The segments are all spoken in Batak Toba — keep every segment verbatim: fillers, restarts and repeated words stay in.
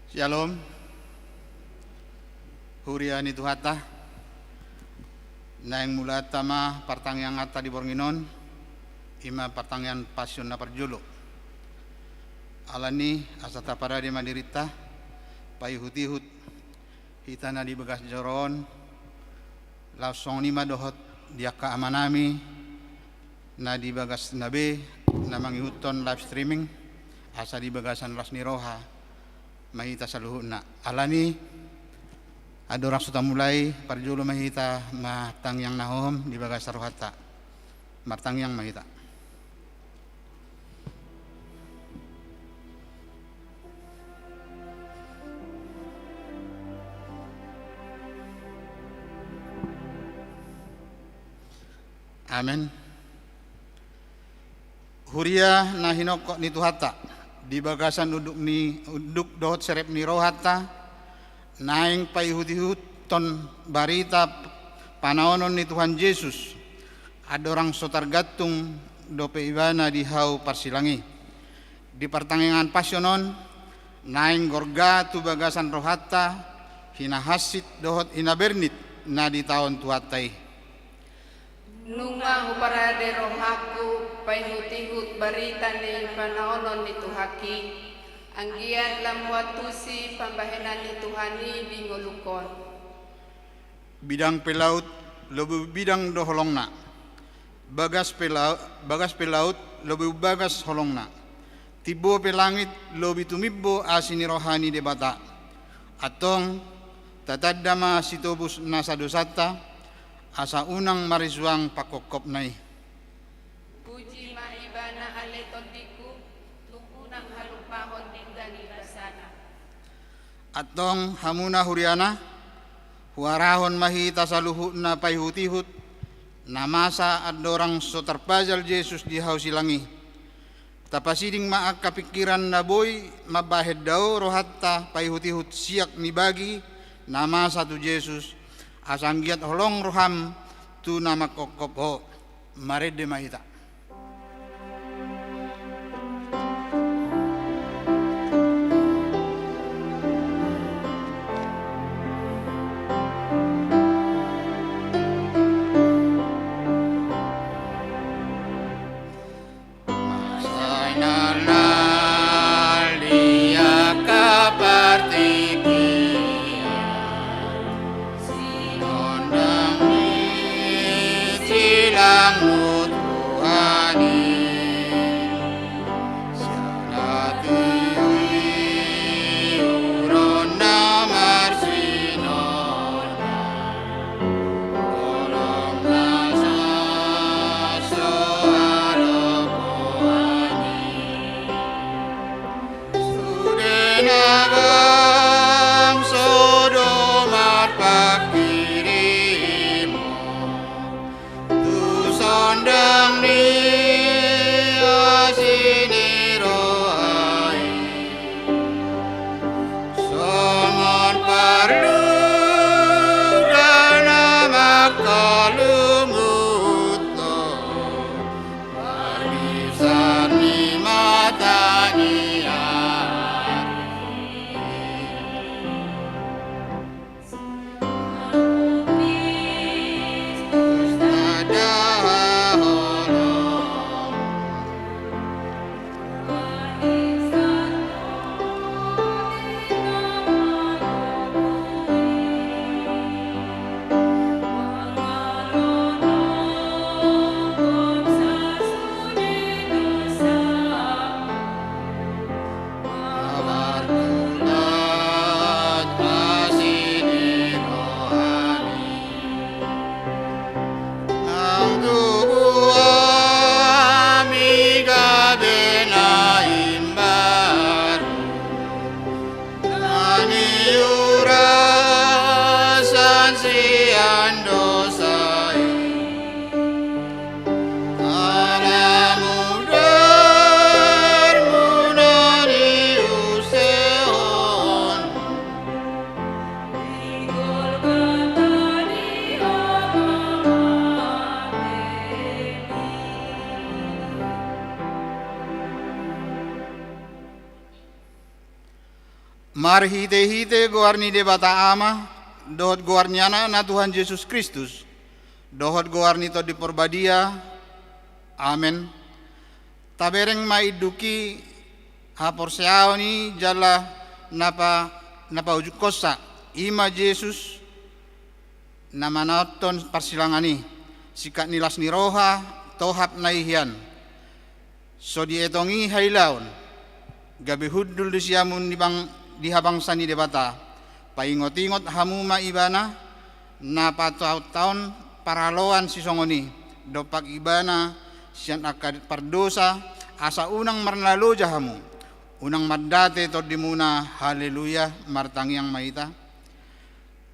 Syalom. Huria ni Tuhanta, naeng mulaanta ma partangianganta di borngin on, i ma partangiangan Passion na parjolo. Alani asa taparade ma dirinta, paihut-ihut hita na di bagas joro on, laos songon i ma dohot di angka amanami na di bagasna be na mangihuthon live streaming, asa di bagasan las ni roha ma hita saluhutna. Alani andorang so tamulai, parjolo ma hita martangiang na hohom di bagasan rohanta. Martangiang ma hita. Amen. Huria na hinophop ni Tuhanta, di bagasan unduk ni, unduk dohot serep ni rohanta, naeng paihut-ihuthon barita panaonon ni Tuhan Jesus, andorang so targantung dope Ibana di hau parsilang i. Di partangiangan Passion on, naeng gorga tu bagasan rohanta hinahansit dohot hinabernit na ditaon Tuhanta i. Nunga huparade rohangku paihut-ihut barita ni panaonon ni Tuhangki, anggiat lam huantusi pambahenan ni Tuhan i di ngolungkon. Bidang pe laut, lobi bidang do holongna. Bagas pe lau-, bagas pe laut, lobi bagas holongna. Timbo pe langit, lobi tumimbo asi ni roha ni Debata. Antong, tatanda ma sitobus nasa dosanta, asa unang marisuang pangkophopna i. Puji ma Ibana ale tondingku, tung unang halumpahon denggan ni basana. Antong hamuna huriana, huarahon ma hita saluhutna paihut-ihut, na masa andorang so tarpajal Jesus di hau silang i. Tapasiding ma angka pingkiran na boi mambahen dao rohanta paihut-ihut siak ni bagi na masa tu Jesus, asa anggiat holong roham tu na mangkophop ho. Marende ma hita. Masa na nalliangka partingkian, sinondang ni silangmu Tuhan i, siala tu i uron na marsinondang. Holong na so haroboan i. Sude na bangso do marpangkirimon tu sondang ni asi ni roha i. Songon parlunga na mangkalumuthon barisan ni mata ni ari. Martulat asi ni rohami. Naung tubu hami gabe na imbaru, na niurasan sian dosa i. Ala mudarmuna niusehon. Marhite-hite goar ni Debata Ama, dohot goar ni Anakna Tuhan Jesus Kristus, dohot goar ni Tondi Porbadia. Amen. Tabereng ma induk i haporseaon i jala na pa-, na paujungkonsa, i ma Jesus, na manaonhon parsilangan i, singkat ni las ni roha, tohap na i hian. So dietong i hailaon, gabe hundul do siamun di bang-, di habangsa ni Debata. Paingot-ingot hamu ma Ibana, na pataon-taon paraloan sisongon i, dompak Ibana sian angka pardosa, asa unang marnaloja hamu, unang mandate tondimuna. Haleluya. Martangiang ma hita.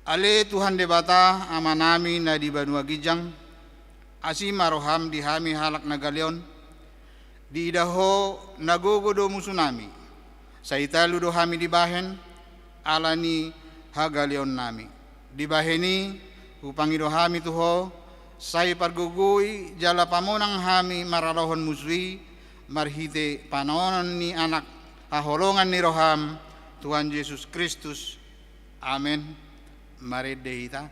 Ale Tuhan Debata, Amanami na di banua ginjang, asi ma roham di hami halak na galeon. Diida Ho na gogo do musunami, sai talu do hami dibahen, ala ni hagaleonnami. Dibahen i, hupangido hami tu Ho, sai pargogoi jala pamonang hami maralohon musu i, marhite panaonon ni Anak haholongan ni roham, Tuhan Jesus Kristus. Amen. Marende hita.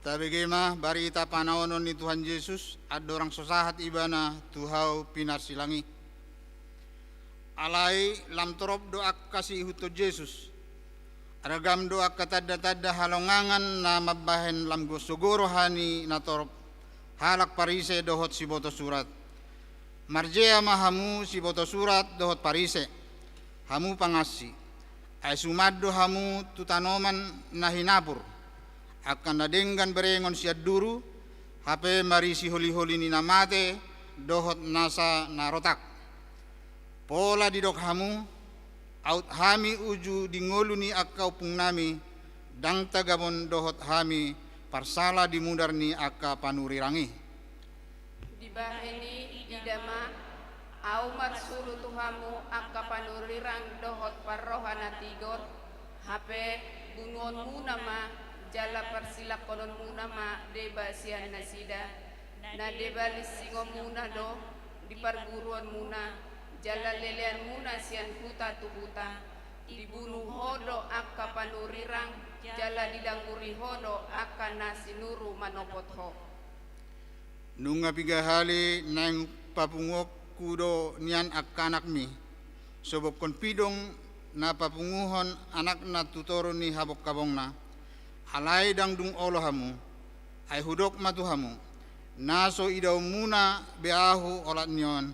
Tabege ma barita panaonon ni Tuhan Jesus, andorang so sahat Ibana tu hau pinarsilang i. Alai lam torop do angka siihuthon Jesus. Ragam do angka tanda-tanda halongangan na mambahen lam go-, so goro hami na torop, halak Parise dohot siboto surat. Marjea ma hamu siboto surat dohot Parise, hamu pangansi! Ai suman do hamu tu tanoman na hinapur, angka na denggan berengon sian duru, hape marisi holi-holi ni na mate dohot nasa na rotak. Pola didok hamu: Aut hami uju di ngolu ni angka ompungnami, ndang tagamon dohot hami parsala di mudar ni angka panurirang i. Dibahen i, ida ma, Ahu marsuru tu hamu angka panurirang dohot parroha na tigor, hape bunuonmuna ma jala parsilangkononmuna ma deba sian nasida, na deba linsingonmuna do di parguruonmuna, jala leleanmuna sian huta tu huta. Dibunu Ho do angka panurirang, jala didanguri Ho do angka na sinuru manopot Ho. Nunga piga hali naeng papunguonku do nian angka anakmi, sobokhon pidong na papunguhon anakna tu toru ni habonghabongna. Alai ndang dung olo hamu. Ai hudok ma tu hamu: Na so idaonmuna be ahu olat ni on,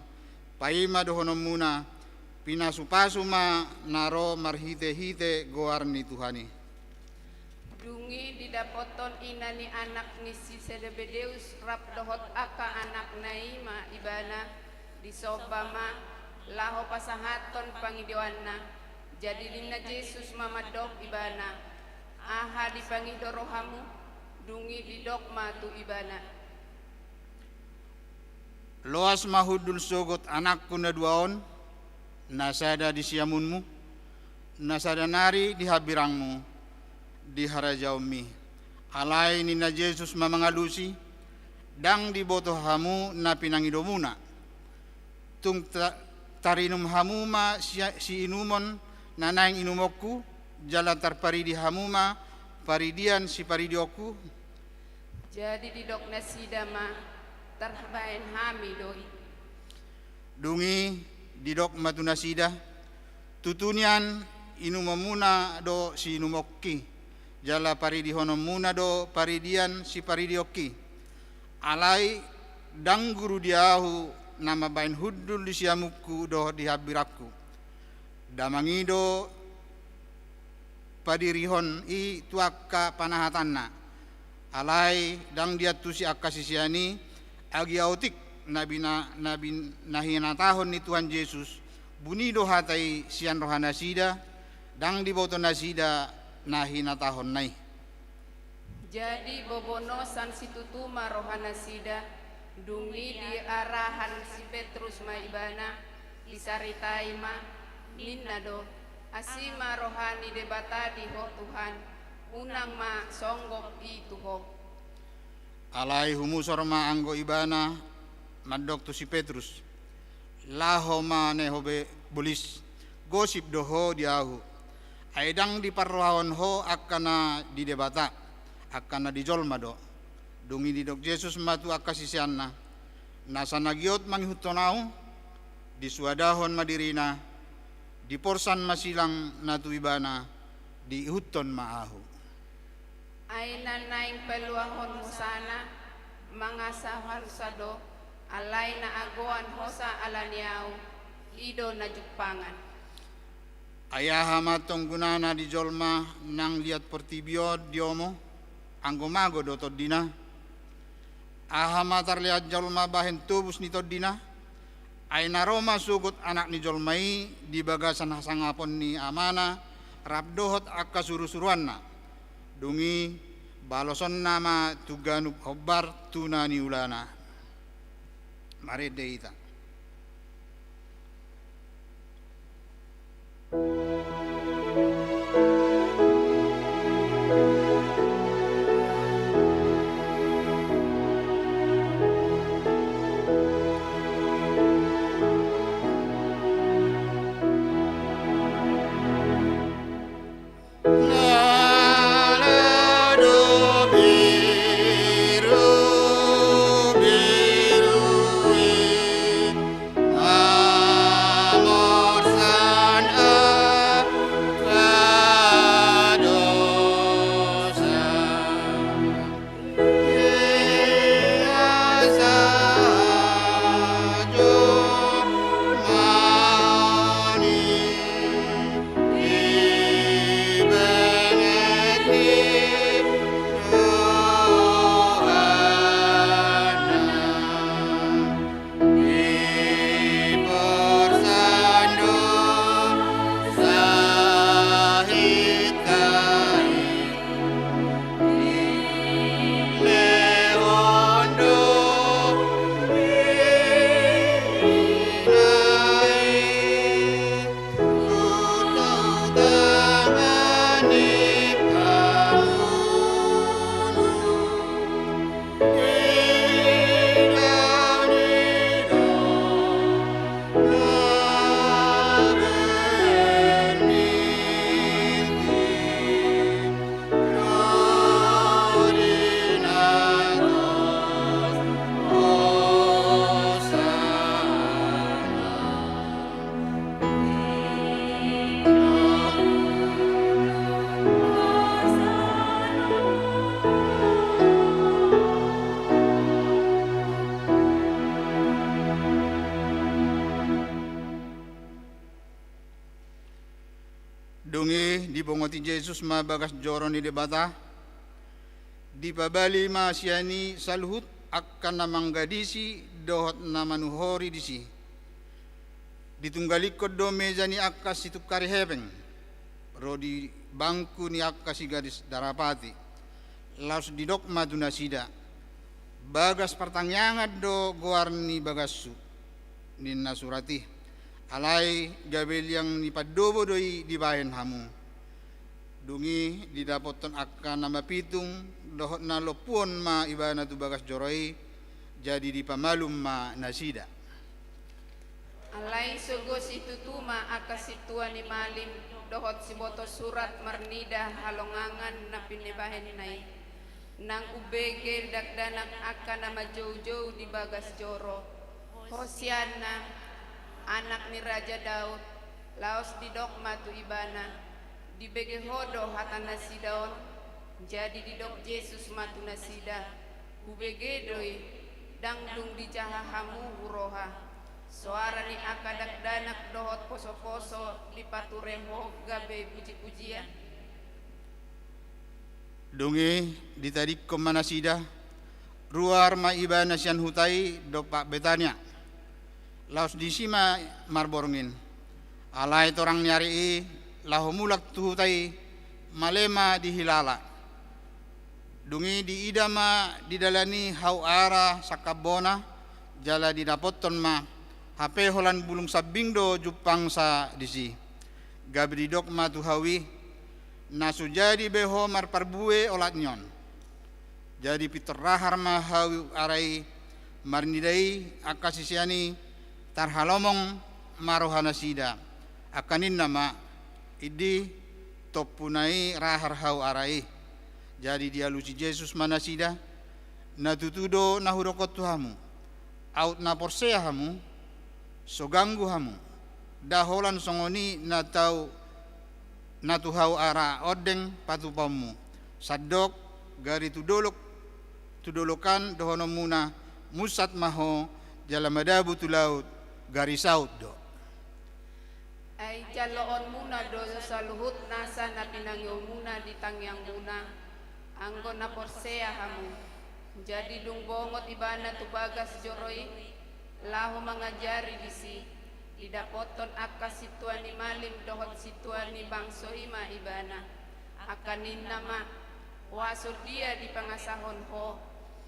paima dohononmuna, pinasupasu ma na ro marhitehite goar ni Tuhan i. Dung i didapothon ina ni anak ni si Sebedeus rap dohot angka anakna i ma ibana, disomba ma, laho pasahathon pangidoanna. Jadi ninna Jesus ma mandok ibana: Aha dipangido rohamu? Dung i didok ma tu ibana: Loas ma hundul sogot anakku na dua on, na sada di siamunmu, na sada nari di hambirangmu, di harajaonmi. Alai ninna Jesus ma mangalusi: Ndang diboto hamu na pinangidomuna. Tung ta-, tarinum hamu ma si-, siinumon na naeng inumonku, jala tarparidi hamu ma paridian siparidionku? Jadi didok nasida ma: Tarbahen hami do i. Dung i didok ma tu nasida: Tutu nian inumonmuna do siinumonki, jala paridihononmuna do paridian siparidionki. Alai ndang guru di ahu na mambahen hundul di siamunku dohot di hambirangku. Damang i do padirihon i tu angka panahatanna. Alai ndang diantusi angka sisean i, agi aotik na bina-, na bin-, na hinatahon ni Tuhan Jesus, buni do hata i sian rohanasida, ndang diboto nasida na hinatahonna i. Jadi bobonosan situtu ma rohanasida. Dung i diarahan si Petrus ma ibana, disaritai ma, ninna do: Asi ma roha ni Debata di ho Tuhan, unang ma songgop i tu ho. Alai humusor ma anggo ibana mandok tu si Petrus: Laho ma ne ho be bolis, gosip do ho di ahu. Ai ndang diparrohahon ho angka na di Debata, angka na di jolma do. Dung i didok Jesus ma tu angka siseanna: Nasa na giot mangihuthon ahu, disuadahon ma dirina, diporsan ma silang na tu ibana, diihuthon ma ahu. Ai na naeng paluahon hosana, mangasahon hosa do, alai na agoan hosa ala ni ahu, i do na jumpangan. Ai aha ma tong gunana di jolma nang liat portibi on diomo, anggo mago do tondina? Aha ma tarlean jolma bahen tobus ni tondina? Ai na ro ma sogot Anak ni jolma i di bagasan hasangapon ni Amana rap dohot angka surusuruanna. Dung i balosonna ma tu ganup hombar tu na niulana. Marende hita. Dung i dibongoti Jesus ma bagas joro ni Debata, dipabali ma sian i saluhut angka na manggadisi dohot na manuhori disi. Ditunggalingkon do mesa ni angka situngkari hepeng ro di bangku ni angka sigadis darapati. Laos didok ma tu nasida, "Bagas partangiangan do goar ni bagashu," ninna surat i. "Alai gabe liang ni pandobo do i dibahen hamu." Dung i didapothon angka na mapitung dohot na lompuon ma ibana tu bagas joro i, jadi dipamalum ma nasida. Alai sogo situtu ma angka sintua ni malim dohot siboto surat marnida halongangan na pinabahenna i, nang umbege dakdanak angka na manjoujou di bagas joro, "Hosianna, anak ni Raja Daud," laos didok ma tu ibana, "Dibege ho do hata nasida on?" Jadi didok Jesus ma tu nasida, "Hubege do i, ndang dung dijaha hamu huroha. Soara ni angka dakdanak dohot posoposo dipature ho gabe pujipujian?" Dung i ditadingkon ma nasida, ruar ma ibana sian huta i dompak Betania. Laos disi ma marborngin. Alai torang ni ari i laho mulak tu huta i, male ma dihilala. Dung i diida ma di dalan i hau ara sangkambona, jala didapothon ma, hape holan bulung sambing do jumpangsa disi. Gabe didok ma tu hau i, "Na so jadi be ho marparbue olat ni on." Jadi pintor rahar ma hau ara i, marnida i angka sisean i, tarhalomong ma rohanasida. Angka ninna ma, "Indi, tompuna i rahar hau ara i." Jadi dialusi Jesus ma nasida, "Na tutu do na hudok on tu hamu, aut na porsea hamu, so ganggu hamu, nda holan songon i na tau na tu hau ara ondeng patupaonmu, sandok gari tu dolok, tu dolok an dohononmuna, 'Munsat ma ho,' jala madabu tu laut, gari saut do." Ai jaloonmuna do saluhut nasa na pinangeomuna di tangiangmuna, anggo na porsea hamu. Jadi dung bongot ibana tu bagas joro i, laho mangajari disi, didapothon angka sintua ni malim dohot sintua ni bangso i ma ibana. Angka ninna ma, "Huaso dia dipangasahon ho?"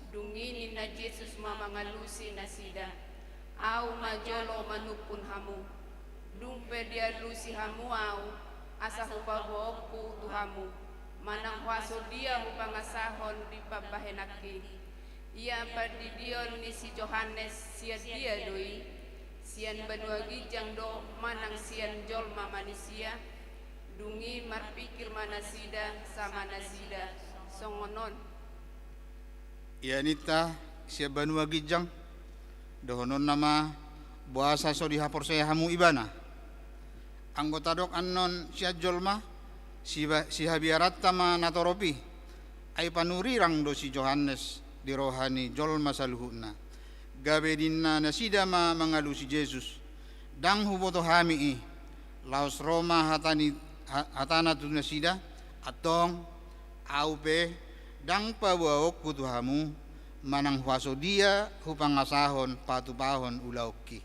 Dung i ninna Jesus ma mangalusi nasida, "Ahu ma jolo manumpun hamu. Dung pe dialusi hamu ahu, asa hupaboaonku tu hamu, manang huaso dia hupangasahon di pambahenanki. Ia pandidion ni si Johannes sian dia do i? Sian banua ginjang do manang sian jolma manisia?" Dung i marpingkir ma nasida sama nasida songon on. "Ia ninta sian banua ginjang, dohononna ma boasa so dihaporsea hamu ibana. Anggo tadok annon sian jolma, siba-, sihabiaranta ma natorop i, ai panurirang do si Johannes di roha ni jolma saluhutna." Gabe ninna nasida ma mangalusi Jesus, "Ndang huboto hami i." Laos ro ma hata ni, ha-, hatana tu nasida, "Antong, ahu pe, ndang paboaonku tu hamu, manang huaso dia hupangasahon patupahon ulaonki."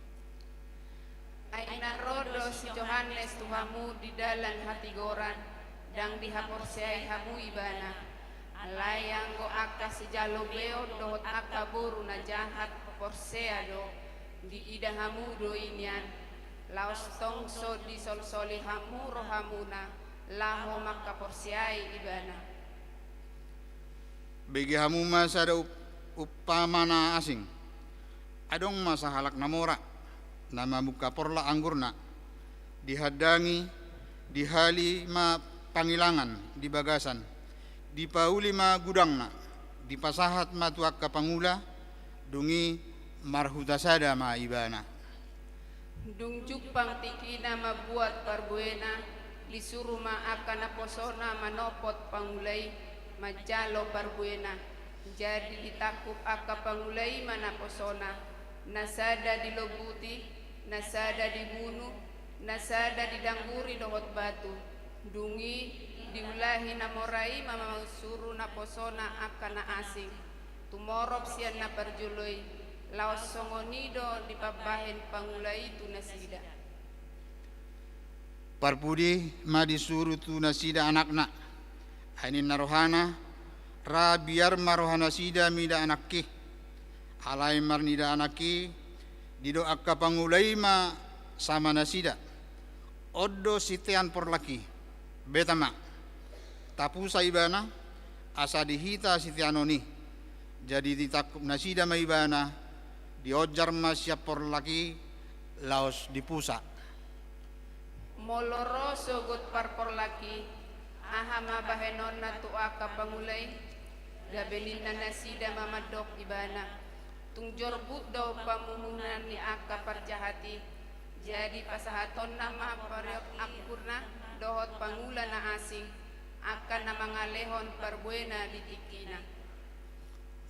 Ai na ro do si Johannes tu hamu di dalan hatigoran, ndang dihaporseai hamu ibana. Alai anggo angka sijalo beon dohot angka boru na jahat porsea do, diida hamu do i nian, laos tong so disolsoli hamu rohamuna laho mangkaporseai ibana. Bege hamu ma sada up-, umpama na asing. Adong ma sahalak na mora, na mamungka porlak anggurna. Dihandangi, dihali ma pangilangan di bagasan. Dipauli ma gudangna, dipasahat ma tu angka pangula, dung i marhuta sada ma ibana. Dung jumpang tingkina mambuat parbuena, disuru ma angka naposona manopot pangula i manjalo parbuena. Jadi ditangkup angka pangula i ma naposona, na sada dilombuti, na sada dibunu, na sada didangguri dohot batu. Dung i diulahi na mora i ma mansuru naposona angka na asing, tumorop sian na parjolo i, laos songon i do dipambahen pangula i tu nasida. Parpudi ma disuru tu nasida anakna. Ai ninna rohana, ra biar ma rohanasida mida anakki. Alai marnida anakki, didok angka pangula i ma sama nasida. On do sitean porlak i. Beta ma. Tapusa ibana, asa di hita siteanon i. Jadi ditangkup nasida ma ibana, dionjar ma sian porlak i, laos dipusa. Molo ro sogot parporlak i, aha ma bahenonna tu angka pangula i? Gabe ninna nasida ma mandok ibana, tung jorbut do pamununan ni angka parjahat i. Jadi pasahatonna ma pariot angkupna dohot pangula na asing, angka na mangalehon parbuena di tingkina.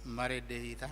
Marende hita.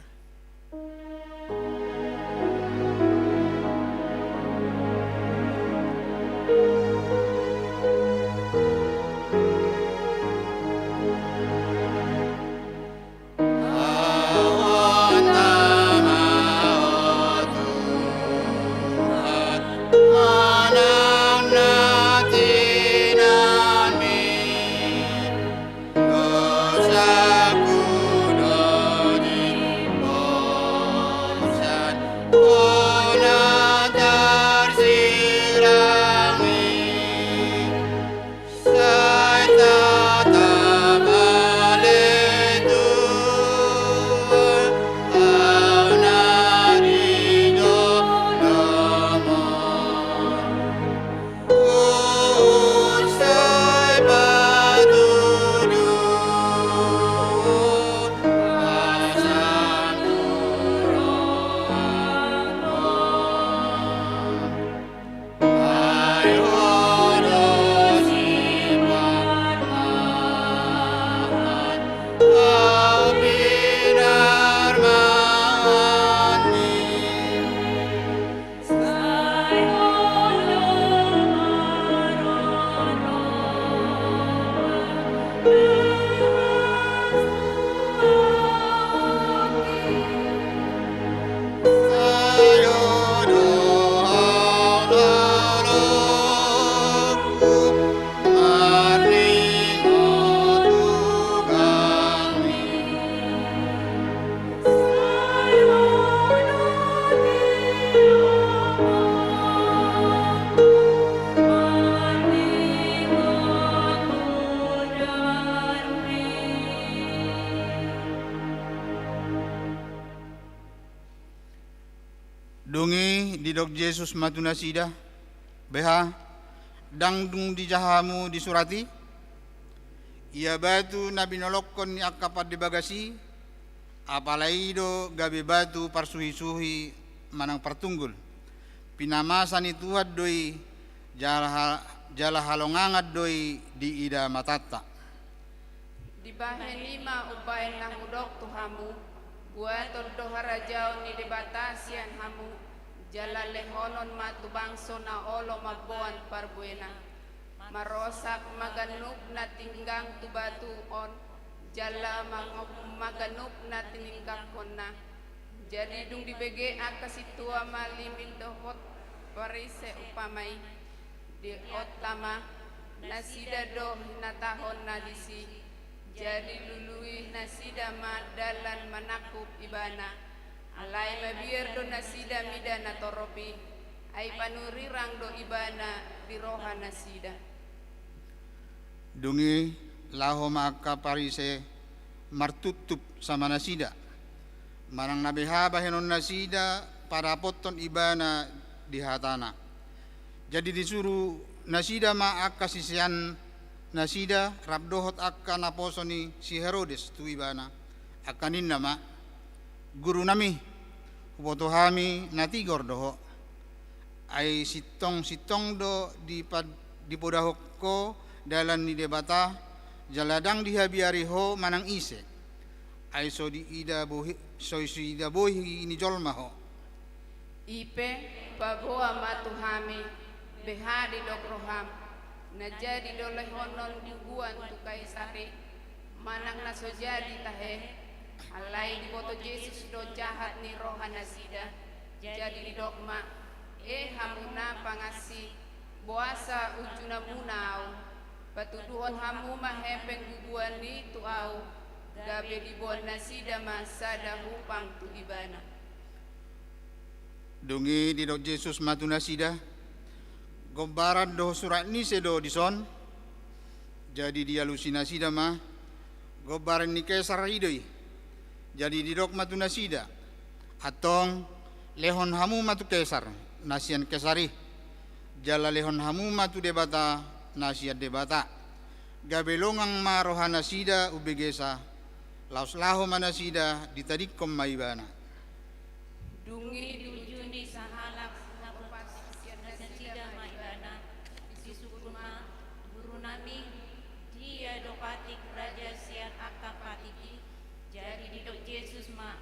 Dung i didok Jesus ma tu nasida, beha, ndang dung dijaha hamu di surat i? Ia batu na binolongkon ni angka pande bagas i, apala i do gabe batu parsuhisuhi manang partunggul. Pinamasa ni Tuhan do i, jala ha-, jala halongangan do i diida matanta. Dibahen i ma umbahen na hudok tu hamu, buaton do harajaon ni Debata sian hamu, jala lehonon ma tu bangso na olo mamboan parbuena. Marosak ma ganup na tinggang tu batu on, jala mangomum ma ganup na tininggangkonna. Jadi dung dibege angka sintua malimit dohot Parise umpama i, didok ma, nasida do hinatahonna disi. Jadi lului nasida ma dalan manangkup ibana. Alai mabiar do nasida mida na torop i, ai panurirang do ibana di roha nasida. Dung i laho ma angka Parise martuptup sama nasida, manang na beha bahenon nasida padapothon ibana di hatana. Jadi disuru nasida ma angka sisean nasida rap dohot angka naposo ni si Herodes tu ibana, angka ninna ma, Guru nami, huboto hami na tigor do ho. Ai sintong-sintong do dipa-, dipodahon ho dalan ni Debata, jala ndang dihabiari ho manang ise. Ai so diida bohi, so, so diida bohi ni jolma ho. I pe, paboa ma tu hami, beha didok roham. Na jadi do lehonon guguan tu Kaisar i, manang na so jadi tahe? Alai diboto Jesus do jahat ni roha nasida, jadi didok ma: E hamu na pangansi, boasa unjunamuna ahu? Patuduhon hamu ma hepeng guguan i tu ahu, gabe diboan nasida ma sada hupang tu ibana. Dung i didok Jesus ma tu nasida: Gombaran dohot surat ni ise do dison? Jadi dialusi nasida ma: Gombaran ni Kesar i do i. Jadi didok ma tu nasida: Antong, lehon hamu ma tu Kesar na sian Kesar i, jala lehon hamu ma tu Debata na sian Debata. Gabe longang ma rohanasida umbegesa, laos laho ma nasida ditadingkon ma ibana. Dung i diujuni sahalak na popas sian nasida ma ibana, disungkun ma: Gurunami, dia do patik raja sian angka patik i? Jadi didok Jesus ma: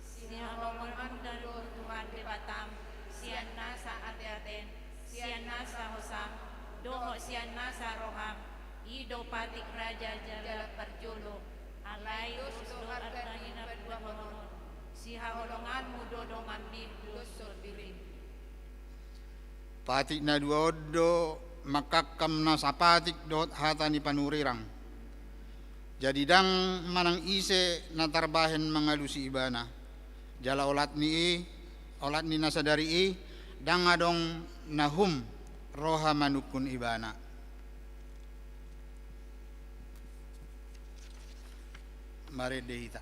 Sihaholonganmuna do Tuhan Debatam sian nasa ateatem, sian nasa hosam, dohot sian nasa roham. I do patik raja jala parjolo. Alai dos do arga ni na paduahon on: Sihaholonganmu do donganmi doshon dirim. Patik na dua on do mangkangkam na sapatik dohot hata ni panurirang. Jadi ndang manang ise na tarbahen mangalusi ibana. Jala olat ni i, olat ni na sadari i, ndang adong na hum roha manungkun ibana. Marende hita.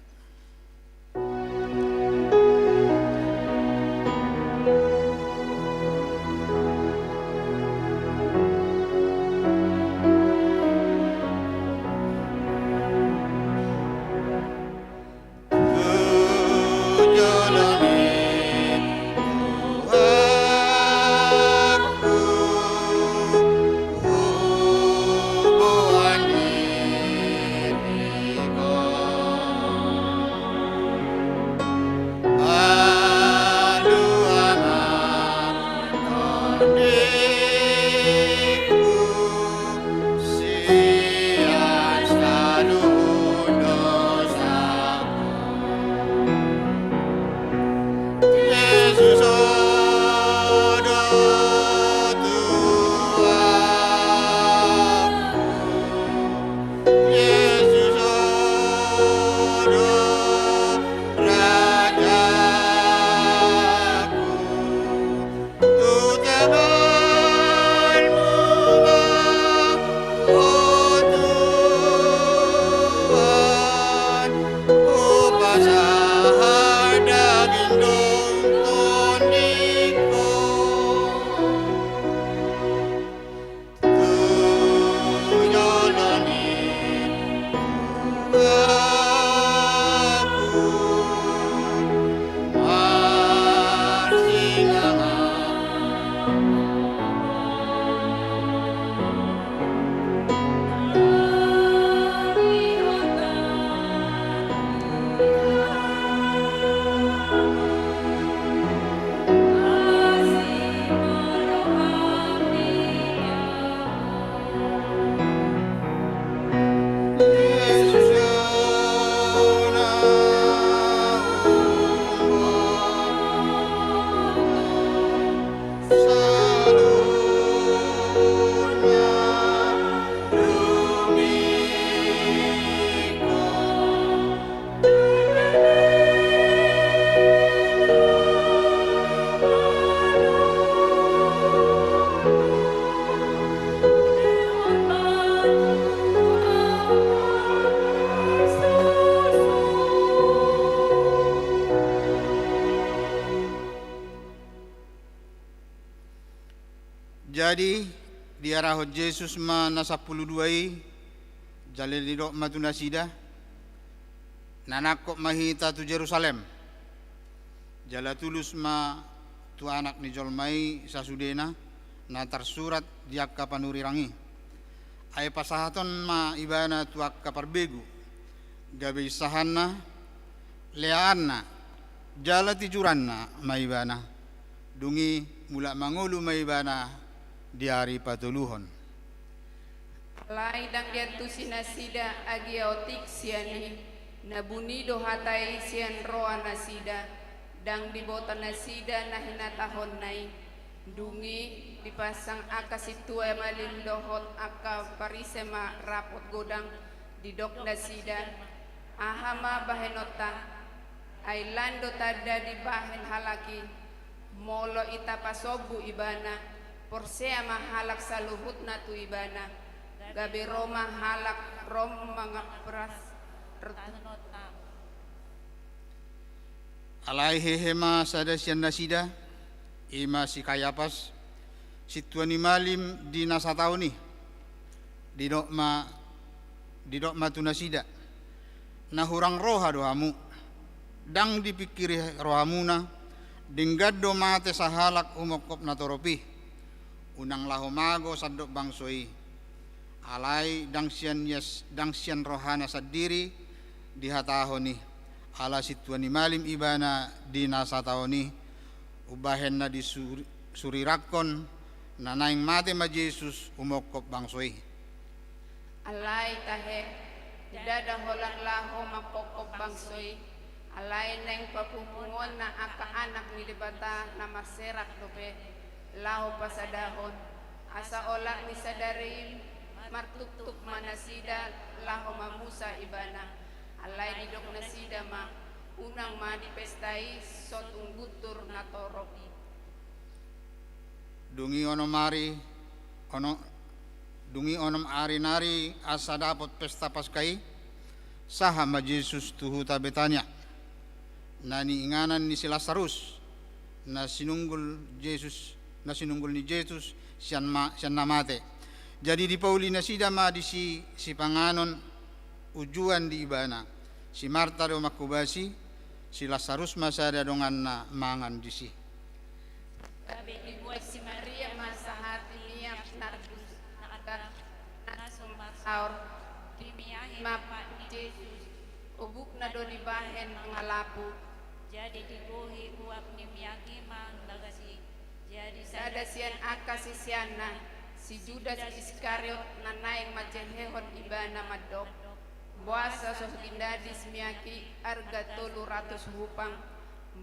Jadi, diarahon Jesus ma na sampulu dua i, jala didok ma tu nasida: Na nangkok ma hita tu Jerusalem, jala tulus ma tu Anak ni jolma i sasudena na tarsurat di angka panurirang i. Ai pasahaton ma ibana tu angka parbegu, gabe insahanna, leaanna, jala tijuranna ma ibana. Dung i mulak mangolu ma ibana di ari patoluhon. Alai ndang diantusi nasida agia otik sian i, na buni do hata i sian roha nasida, ndang diboto nasida na hinatahonna i. Dung i dipasang angka sintua malim dohot angka Parise ma rapot godang, didok nasida: Aha ma bahenonta? Ai lan do tanda dibahen halak i. Molo ita pasombu ibana, porsea ma halak saluhutna tu ibana, gabe ro ma halak ro mangapras. Alai hehe ma sada sian nasida, i ma si Kayapas, sintua ni malim di na sataon i. Didok ma, didok ma tu nasida: Na hurang roha do hamu. Ndang dipingkiri rohamuna, denggan do mate sahalak humongkop natorop i. Unang laho mago sandok bangso i. Alai ndang sian ias-, ndang sian rohana sandiri dihatahon i, ala sintua ni malim ibana di na sataon i, umbahen na disuri-, surirangkon, na naeng mate ma Jesus humongkop bangso i. Alai tahe, ndada holan laho mangkongkop bangso i, alai naeng papunguonna angka anak ni Debata na marserak dope, laho pasadahon, asa olat ni sadari i martuktuk ma nasida laho mamusa ibana. Alai didok nasida ma: Unang ma dipesta i so tung guntur natorop i. Dung i onom ari, ono-, dung i onom ari nari asa dapot pesta Paska i, sahat ma Jesus tu huta Betania, na niinganan ni si Lasarus, na sinunggul Jesus, na sinunggul ni Jesus sian ma-, sian na mate. Jadi dipauli nasida ma disi sipanganon unjuan di ibana. Si Marta do manghobasi, si Lasarus ma sada donganna mangan disi. Gabe dibuat si Maria ma sahati miak nardus na, na so marsaor, dimiahi ma pat ni Jesus, obukna do dibahen mangalapu. Jadi digohi uap ni miak i ma bagas i. Jadi sada sian angka siseanna, si Judas Iskariot, na naeng manjehehon ibana mandok: Boasa so ginadis miak i arga tolu ratus hupang,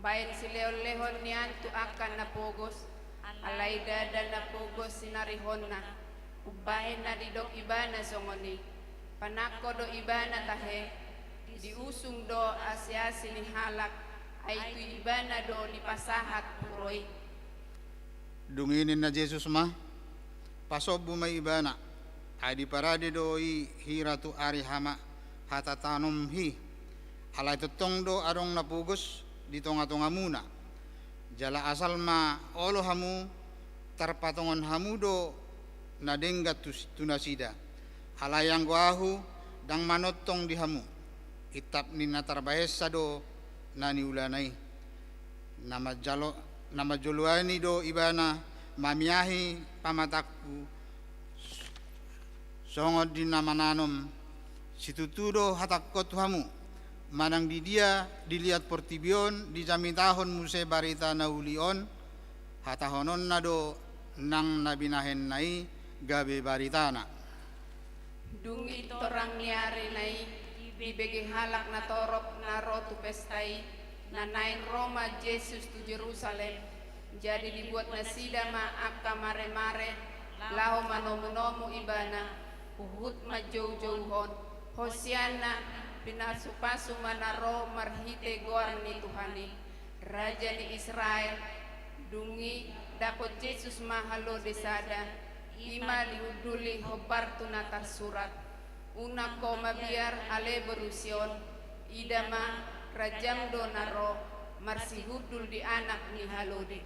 baen silehonlehon nian tu angka na pogos, alai ndada na pogos sinarihonna. Umbahen na didok ibana songon i, panangko do ibana tahe, diusung do asiasi ni halak, ai tu ibana do dipasahat puro i. Dung i ninna Jesus ma: Pasombu ma ibana, ai diparade do i hira tu ari hama-, hatatanomhi. Alai tongtong do adong na pogos di tongatongamuna. Jala asal ma olo hamu, tarpatongon hamu do na denggan tu, tu nasida. Alai anggo ahu, ndang manongtong di hamu. Intap ni na tarbahensa do na niulana i. Na manjalo-, na manjoloani do ibana mamiahi pamatangku, songon di na mananom. Situtu do hatangkon tu hamu, manang didia di liat portibi on dijamitahon muse barita na uli on, hatahononna do nang na binahenna i gabe baritana. Dung i torang ni ari na i, dibege halak natorop na ro tu pesta i, na naeng ro ma Jesus tu Jerusalem. Jadi dibuat nasida ma angka maremare, laho manomunomu ibana, huhut manjoujouhon: Hosianna, pinasupasu ma na ro marhite goar ni Tuhan i, Raja ni Israel. Dung i dapot Jesus ma halode sada, i ma dihunduli hombar tu na tarsurat: Unang ho mabiar, ale boru Sion, ida ma, rajam do na ro, marsihundul di anak ni halode.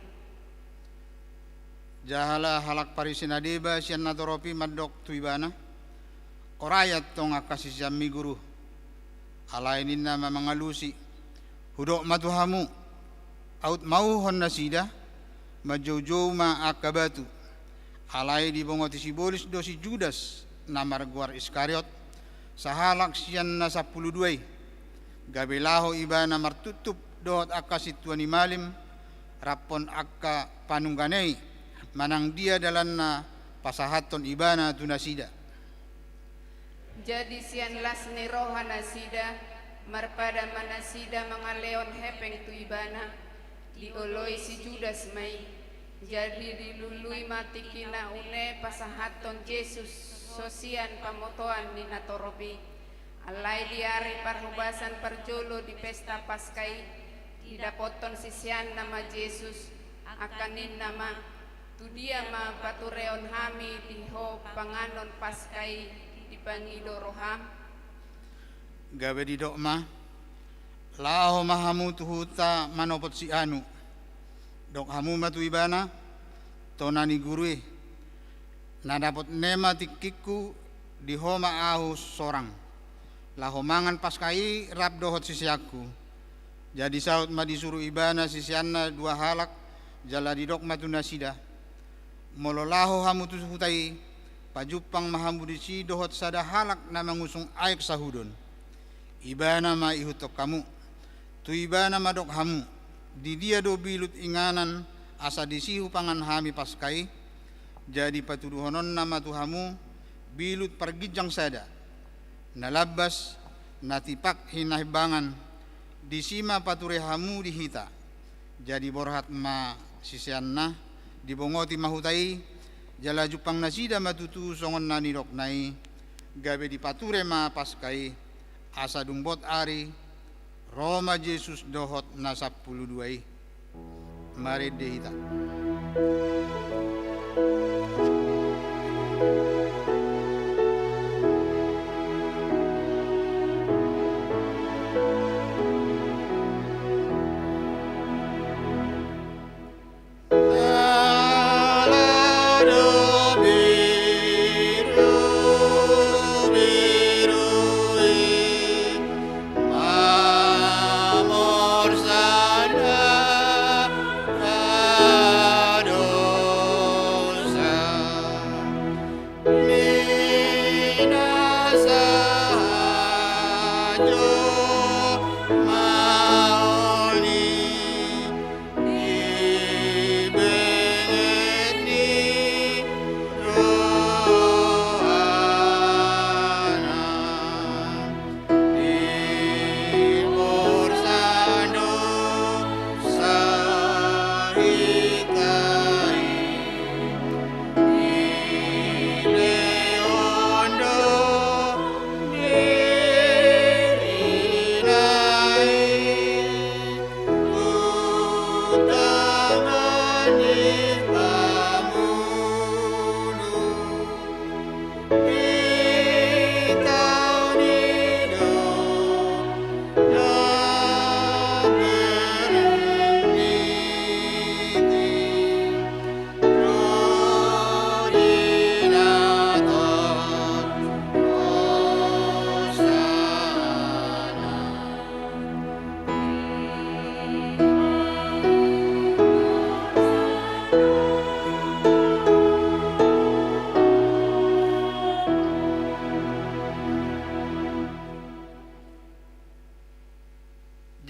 Jala halak Parise na deba sian natorop i mandok tu ibana: Orai antong angka siseanmi, Guru. Alai ninna ma mangalusi: Hudok ma tu hamu, aut mauhon nasida, manjoujou ma angka batu. Alai dibongoti sibolis do si Judas, na margoar Iskariot, sahalak sian na sampulu dua i. Gabe laho ibana martuptup dohot angka sintua ni malim, raphon angka panungganna i, manang dia dalanna pasahathon ibana tu nasida. Jadi sian las ni roha nasida, marpadan ma nasida mangalehon hepeng tu ibana, dioloi si Judas ma i. Jadi dilului ma tingki na une pasahathon Jesus so sian pamotoan ni natorop i. Alai di ari parhobasan parjolo di pesta Paska i, didapothon siseanna ma Jesus, angka ninna ma, tu dia ma paturehon hami di ho panganon Paska i dipangido roham? Gabe didok ma, laho ma hamu tu huta manopot si Anu. Dok hamu ma tu ibana, tona ni guru i, na dapot ne ma tingkingku, di ho ma ahu sorang, laho mangan Paska i rap dohot siseanku. Jadi saut ma disuru ibana siseanna dua halak, jala didok ma tu nasida, molo laho hamu tu huta i, pajumpang ma hamu disi dohot sada halak na mangusung aek sahudon. Ibana ma ihuthon hamu. Tu ibana ma dok hamu, di dia do bilut inganan, asa disi hupangan hami Paska i? Jadi patuduhononna ma tu hamu bilut parginjang sada, na lambas, na tipak hinahimbangan, disi ma pature hamu di hita. Jadi borhat ma siseanna, dibongoti ma huta i, jala jumpang nasida ma tutu songon na nidokna i, gabe dipature ma Paska i. Asa dung bot ari, ro ma Jesus dohot na sampulu dua i. Marende hita.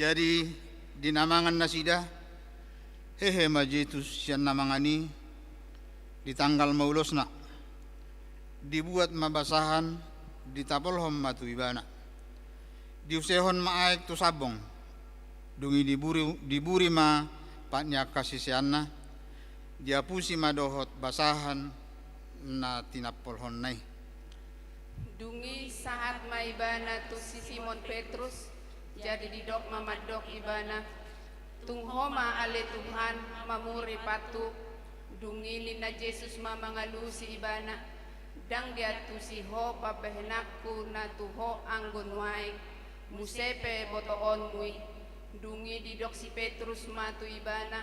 Jadi di na mangan nasida, hehe ma Jesus sian na mangan i. Ditanggal ma ulosna, dibuat ma basahan, ditapolhon ma tu ibana. Diusehon ma aek tu sambong. Dung i diburi, diburi ma pat ni angka siseanna, diapusi ma dohot basahan na tinampolhonna i. Dung i sahat ma ibana tu si Simon Petrus, jadi didok ma mandok ibana, tung ho ma ale Tuhan mamuri pathu? Dung i ninna Jesus ma mangalusi ibana, ndang diantusi ho pambahenanku na tu ho anggo nuaeng, muse pe botoonmu i. Dung i didok si Petrus ma tu ibana,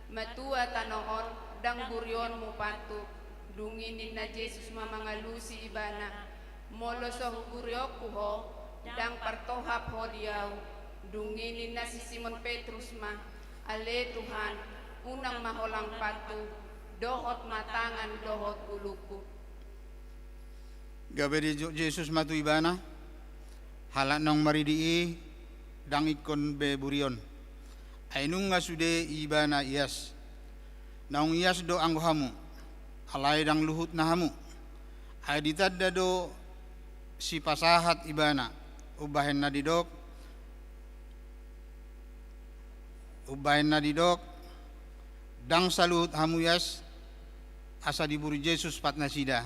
matua tano on, ndang burionmu pathu. Dung i ninna Jesus ma mangalusi ibana, molo so huburionku ho, ndang partohap ho di ahu. Dung i ninna si Simon Petrus ma, ale Tuhan, unang ma holang pathu, dohot ma tangan dohot ulungku. Gabe didok Jesus ma tu ibana, halak naung maridi i ndang ingkon be burion, ai nunga sude ibana ias. Naung ias do anggo hamu, alai ndang luhutna hamu. Ai ditanda do Sipasahat ibana, umbahen na didok, umbahen na didok, ndang saluhut hamu ias, asa diburi Jesus pat nasida.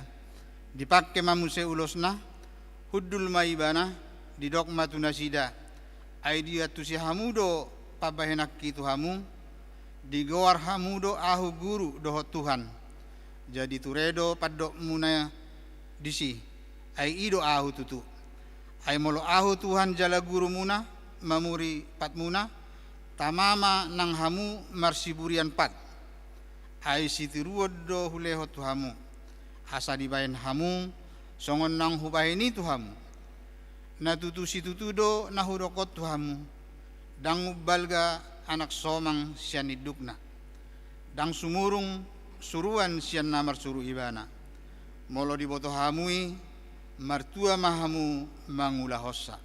Dipangke ma muse ulosna, hundul ma ibana, didok ma tu nasida: Ai diantusi hamu do pambahenanki tu hamu? Digoar hamu do ahu Guru dohot Tuhan. Jadi ture do pandokmuna disi, ai i do ahu tutu. Ai molo ahu Tuhan jala Gurumuna, mamuri patmuna, tama ma nang hamu marsiburian pat. Ai sitiruon do hulehon tu hamu, asa dibahen hamu songon naung hubahen i tu hamu. Na tutu situtu do na hudok on tu hamu: Ndang umbalga anak somang sian indukna, ndang sumurung suruan sian na marsuru ibana. Molo diboto hamu i, martua ma hamu mangulahonsa.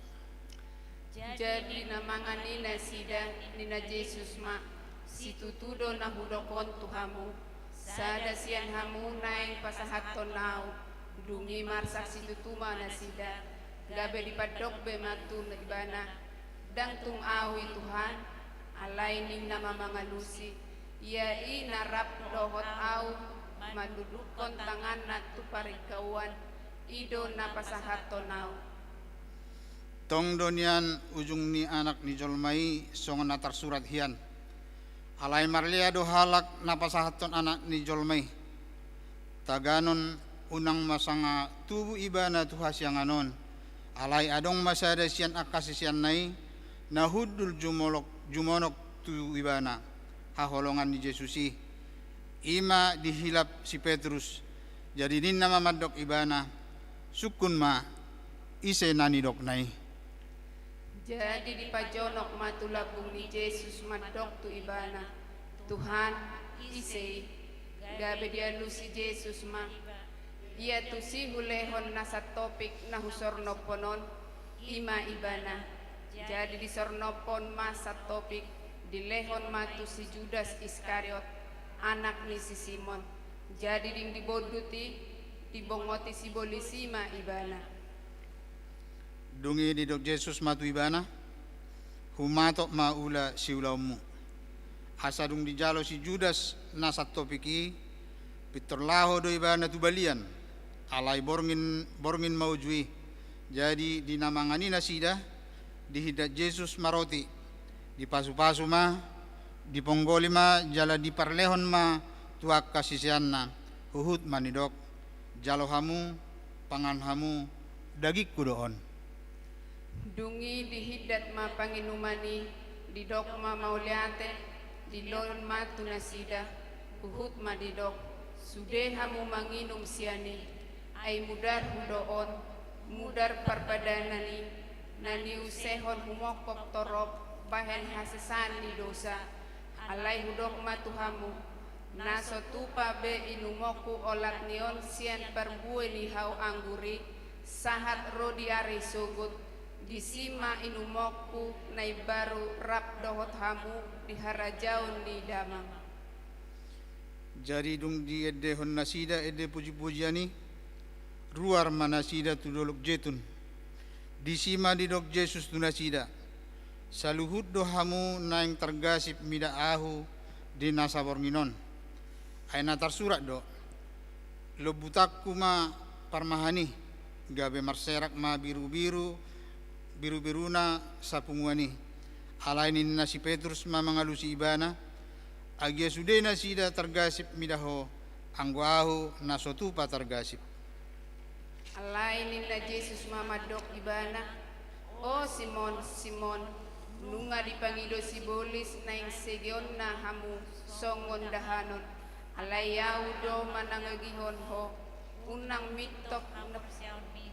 Jadi na mangan i nasida, ninna Jesus ma: Situtu do na hudok on tu hamu: Sada sian hamu naeng pasahathon ahu. Dung i marsak situtu ma nasida, gabe dipandok be ma tu ibana: Ndang tung ahu i, Tuhan. Alai ninna ma mangalusi: Ia i na rap dohot ahu manundukkon tanganna tu paringkauan, i do na pasahathon ahu. Tong do nian ujung ni Anak ni jolma i songon na tarsurat hian. Alai marlea do halak na pasahathon Anak ni jolma i. Taganon unang ma sanga tubu ibana tu hasiangan on. Alai adong ma sada sian angka siseanna i, na hundul jumolok, jumonok tu ibana, haholongan ni Jesus i. I ma dihilap si Petrus. Jadi ninna ma mandok ibana: Sungkun ma, ise na nidokna i? Jadi dipajonok ma tu lambung ni Jesus mandok tu ibana: Tuhan, ise i? Gabe dialusi Jesus ma: Ia tusi hulehon na santopik na husornophon on, i ma ibana. Jadi disornophon ma santopik, dilehon ma tu si Judas Iskariot, anak ni si Simon. Jadi dung dibondut i, dibongoti sibolis i ma ibana. Dung i didok Jesus ma tu ibana: Humatop ma ula siulaonmu. Asa dung dijalo si Judas na santopik i, pintor laho do ibana tu balian, alai borngin, borngin ma uju i. Jadi di na mangan i nasida, dihindat Jesus ma roti, dipasupasu ma, diponggoli ma jala diparlehon ma tu angka siseanna, huhut ma nidok: Jalo hamu, pangan hamu, dagingku do on. Dung i dihindat ma panginuman i, didok ma mauliate, dilehon ma tu nasida, huhut ma didok: Sude hamu manginum sian i, ai mudarhu do on, mudar parpadanan i, na niusehon humongkok torop bahen hasesaan ni dosa. Alai hudok ma tu hamu: Na so tupa be inumonku olat ni on sian parbue ni hau anggur i, sahat ro di ari sogot, disi ma inumonku na imbaru rap dohot hamu di harajaon ni Damang. Jadi dung diendehon nasida ende pujipujian i, ruar ma nasida tu Dolok Jetun. Disi ma didok Jesus tu nasida: Saluhut do hamu naeng targasip mida Ahu di na saborngin on. Ai na tarsurat do: Lombutanku ma parmahan i, gabe marserak ma birubiru, birubiruna sapunguan i. Alai ninna si Petrus ma mangalusi ibana: Agia sude nasida targasip mida Ho, anggo Ahu na so tupa targasip. Alai ninna Jesus ma mandok ibana: O Simon, Simon, nunga dipangido sibolis naeng segeonna hamu songon dahanon. Alai Ahu do manangagihon ho, unang mintop na porseaonmi.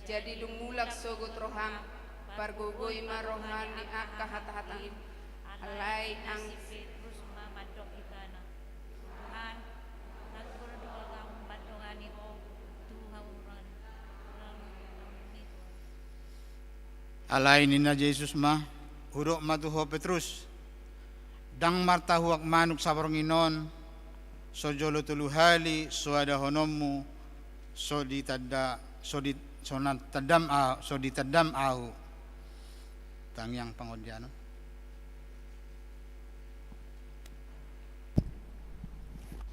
Jadi dung mulak sogot roham, pargogoi ma roham di angka hatahatam. Alai anggo si Petrus ma mandok ibana: Tuhan, na tung do ahu mandongani Ho tu hahurangan ni Tuhan. Alai ninna Jesus ma: Hudok ma tu ho Petrus, ndang martahuak manuk saborngin on, so jolo tolu hali so adahononmu, so ditanda, so di, So na tandam au, so ditandam au tangiang pangodianon.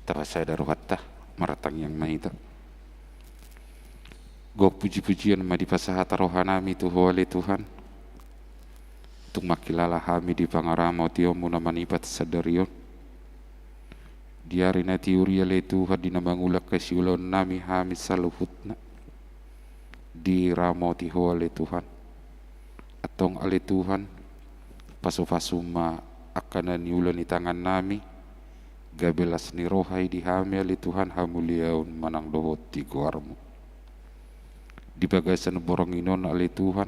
Tapasada rohanta, martangiang ma hita. Gok puji-pujian ma dipasahat rohanami tu Ho ale Tuhan. Tung mangkilala hami di pangaramotionmu na manipat sadari on. Di ari na tiur i ale Tuhan, di na mangulak hasiulaonnami hami saluhutna diramoti Ho ale Tuhan. Antong ale Tuhan, pasu-pasu ma angka na niula ni tangannami, gabe las ni roha i di hami ale Tuhan, hamuliaon manang dohot di goarmu. Di bagasan borngin on ale Tuhan,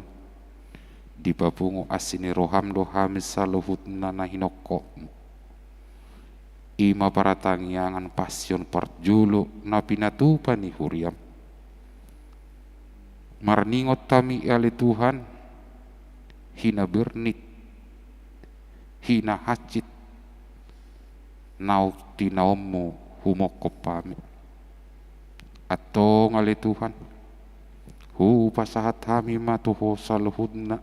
dipapungu asi ni roham do hami saluhutna na hinongkokmu. I ma partangiangan pasion parjolo na pinatupa ni huriam. Marningot hami ale Tuhan, hina bernit, hina hansit, naung tinaonmu humongkop hami. Antong ale Tuhan, hupasahat hami ma tu Ho saluhutna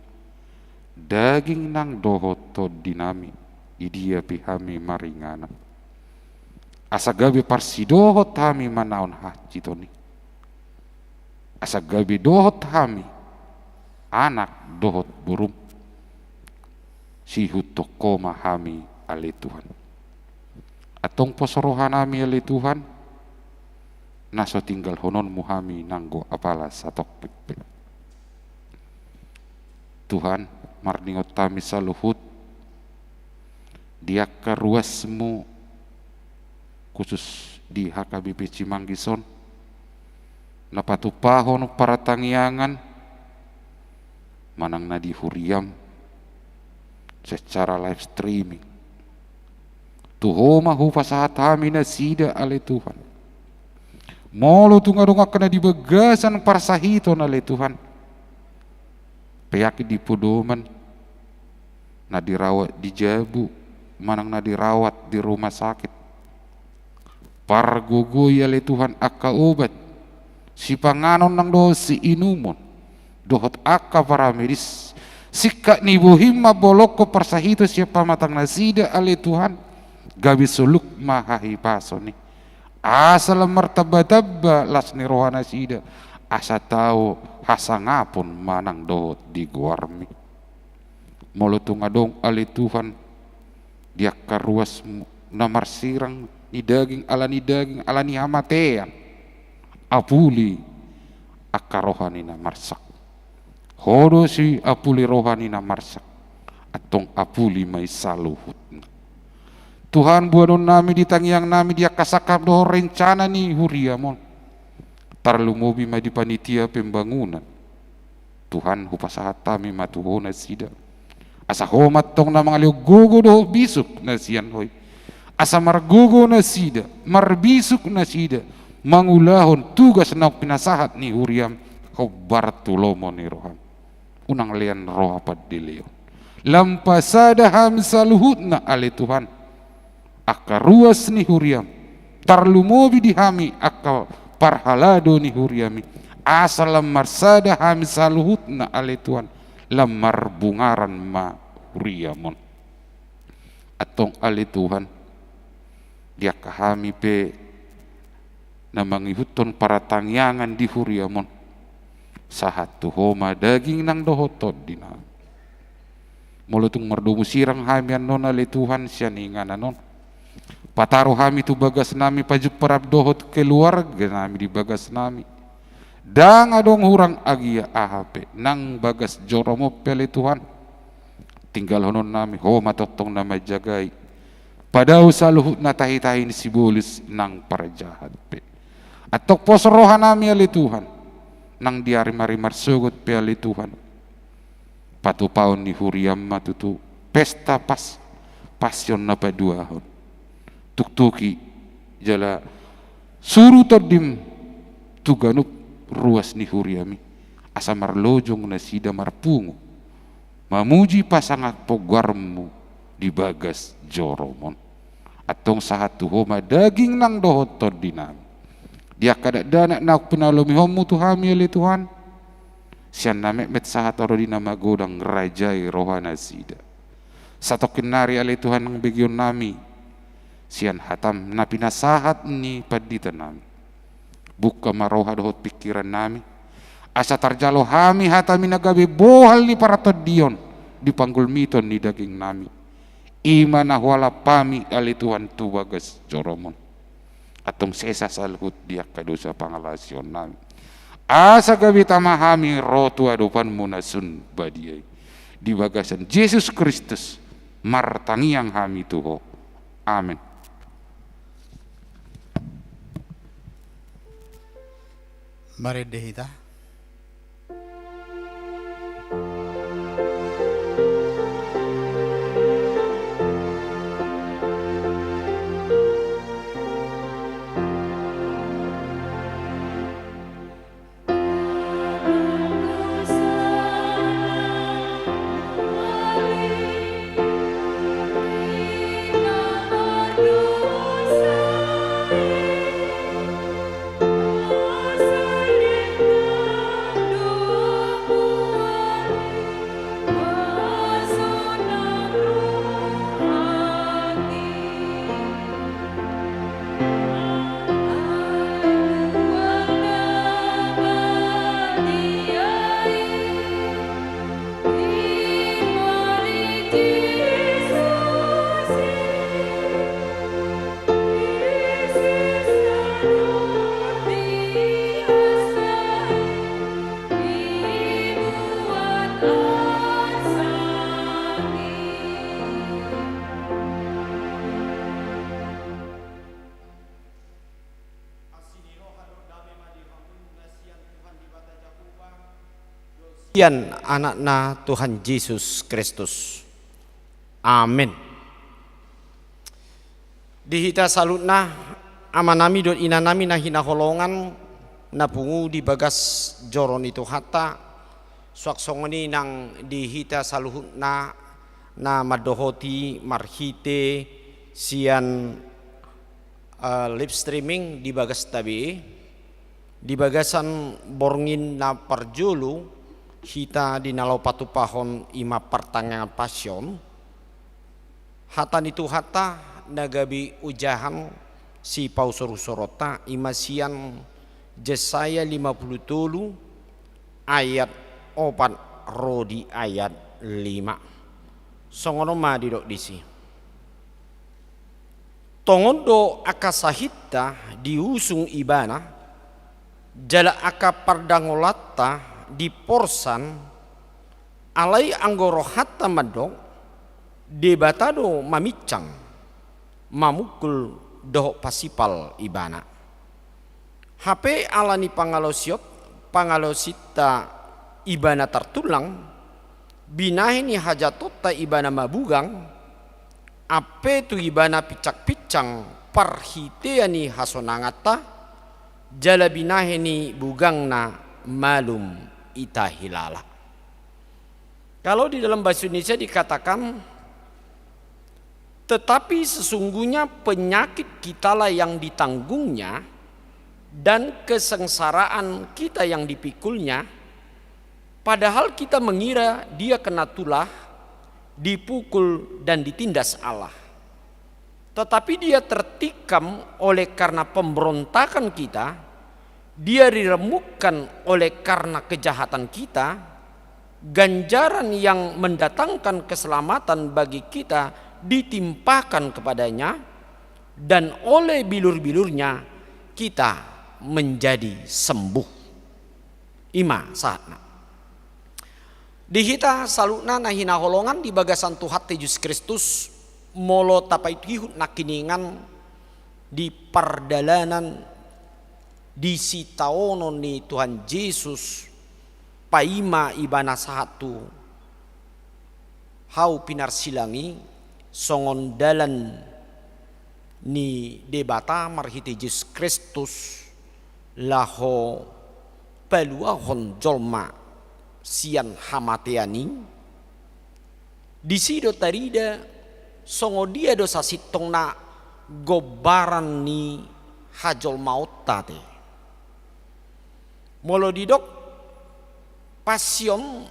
daging nang dohot tondinami, di dia pe hami maringanan. Asa gabe parsidohot hami manaon hansiton i. Asa gabe dohot hami anak dohot borum. Siihuthon Ho ma hami ale Tuhan. Antong pos rohanami ale Tuhan, na so tinggalhononmu hami nanggo apala satongkin pe. Tuhan, marningot hami saluhut di angka ruasmu, khusus di H K B P Cimanggis on, na patupahon partangiangan manang na di huriam secara live streaming. Tu Ho ma hupasahat hami nasida ale Tuhan. Molo tung adong angka na di bagasan parsahiton ale Tuhan, peak di podoman, na dirawat di jabu manang na dirawat di rumah sakit, pargogoi ale Tuhan angka obat, sipanganon nang dohot siinumon, dohot angka paramedis. Singkat ni bohim ma bolongkon parsahiton sian pamatang nasida ale Tuhan, gabe soluk ma hahipason i. Asa lam martamba-tamba las ni roha nasida, asa tau hasangapon manang dohot di goarmi. Molo tung adong ale Tuhan di angka ruas na marsirang ni daging ala ni daging ala ni hamatean, apuli angka roha ni na marsak. Ho do siapuli roha ni na marsak. Antong apuli ma i saluhutna. Tuhan, boanonnami di tangiangnami di angka sangkap dohot rencana ni huriam on. Tarlumobi ma di panitia pembangunan. Tuhan, hupasahat hami ma tu Ho nasida. Asa Ho ma antong na mangalehon gogo dohot bisuk na sian Ho i. Asa margogo nasida, marbisuk nasida, mangulahon tugas naung pinasahat ni huriam hombar tu lomo ni roham. Unang lean roha pandeleon. Lam pasada hami saluhutna ale Tuhan. Angka ruas ni huriam, tarlumobi di hami angka parhalado ni huriam i, asa lam marsada hami saluhutna ale Tuhan, lam marbungaran ma huriam on. Antong ale Tuhan, di angka hami pe na mangihuthon partangiangan di huriam on, sahat tu Ho ma daging nang dohot tondinami. Molo tung mardomu sirang hami annon ale Tuhan sian inganan on, pataru hami tu bagasnami pajumpang dohot keluarganami di bagasnami. Ndang adong hurang agia aha pe nang bagas joroMu pe ale Tuhan. Tinggalhononnami Ho ma tongtong na manjagai. Padao saluhutna tahi-tahi ni sibolis nang parjahat pe. Antong pos rohanami ale Tuhan, nang di ari-ari marsogot pe ale Tuhan, patupaon ni huriam ma tutu pesta pas, pasion na paduahon. Tuktuki jala suru tondim tu ganup ruas ni huriam i, asa marlojong nasida marpungu mamuji pasangaphon goarMu di bagas joroMon. Antong sahat tu Ho ma daging nang dohot tondinami. Di angka dakdanak naung pinalomihonMu tu hami ale Tuhan, Sian na metmet sahat ro di na magodang, rajai rohanasida. Satongkin nari ale Tuhan nang begeonnami, sian hatam na pinasahat ni panditanami, bungka ma roha dohot pingkirannami, asa tarjalo hami hatami na gabe bohal ni partondion di panggulmiton ni dagingnami. I ma na hualap hami ale Tuhan tu bagas joroMon. Antong sesa saluhut di angka dosa pangalaosionnami, asa gabe tama hami ro tu adopanMu na sun badia i. Di bagasan Jesus Kristus martangiang hami tu Ho. Amen. Marende hita. Sian Anakna Tuhan Jesus Kristus. Amen. Di hita saluhutna, amanami dohot inanami na hinaholongan, na pungu di bagas joro ni Tuhanta, suang songon i nang di hita saluhutna na mandohoti marhite sian, eh, live streaming di bagasta be. Di bagasan borngin na parjolo, hita di na laho patupahon i ma partangiangan Pasion. Hata ni Tuhanta na gabe ojahan sipausur-usuronta, i ma sian Jesaya lima pulu tolu ayat opat ro di ayat lima. Songon on ma didok disi. Tongon do angka sahitta diusung Ibana, jala angka pardangolanta diporsan, alai anggo rohanta mandok, Debata do maminsang, mamungkul dohot pasipal Ibana. Hape ala ni pangalaosion, pangalaosinta Ibana tartulang, binahen ni hajahatonta Ibana mabugang, ampe tu Ibana pinsang-pinsang parhitean ni hasonanganta, jala binahen ni bugangna malum hita hilala. Kalau di dalam bahasa Indonesia dikatakan, tetapi sesungguhnya penyakit kitalah yang ditanggungnya, dan kesengsaraan kita yang dipikulnya, padahal kita mengira dia kena tulah, dipukul, dan ditindas Allah. Tetapi dia tertikam oleh karena pemberontakan kita, dia diremukkan oleh karena kejahatan kita, ganjaran yang mendatangkan keselamatan bagi kita ditimpakan kepadanya, dan oleh bilur-bilurnya kita menjadi sembuh. I ma sahatna. Di hita saluhutna na hinaholongan di bagasan Tuhanta Jesus Kristus, molo tapaihut-ihut nangkiningan di pardalanan di sitaonon ni Tuhan Jesus, paima Ibana sahat tu hau pinarsilang i, songon dalan ni Debata marhite Jesus Kristus laho paluahon jolma sian hamatean i, disi do tarida songon dia do sasintongna gombaran ni hajolmaonta te. Molo didok Passion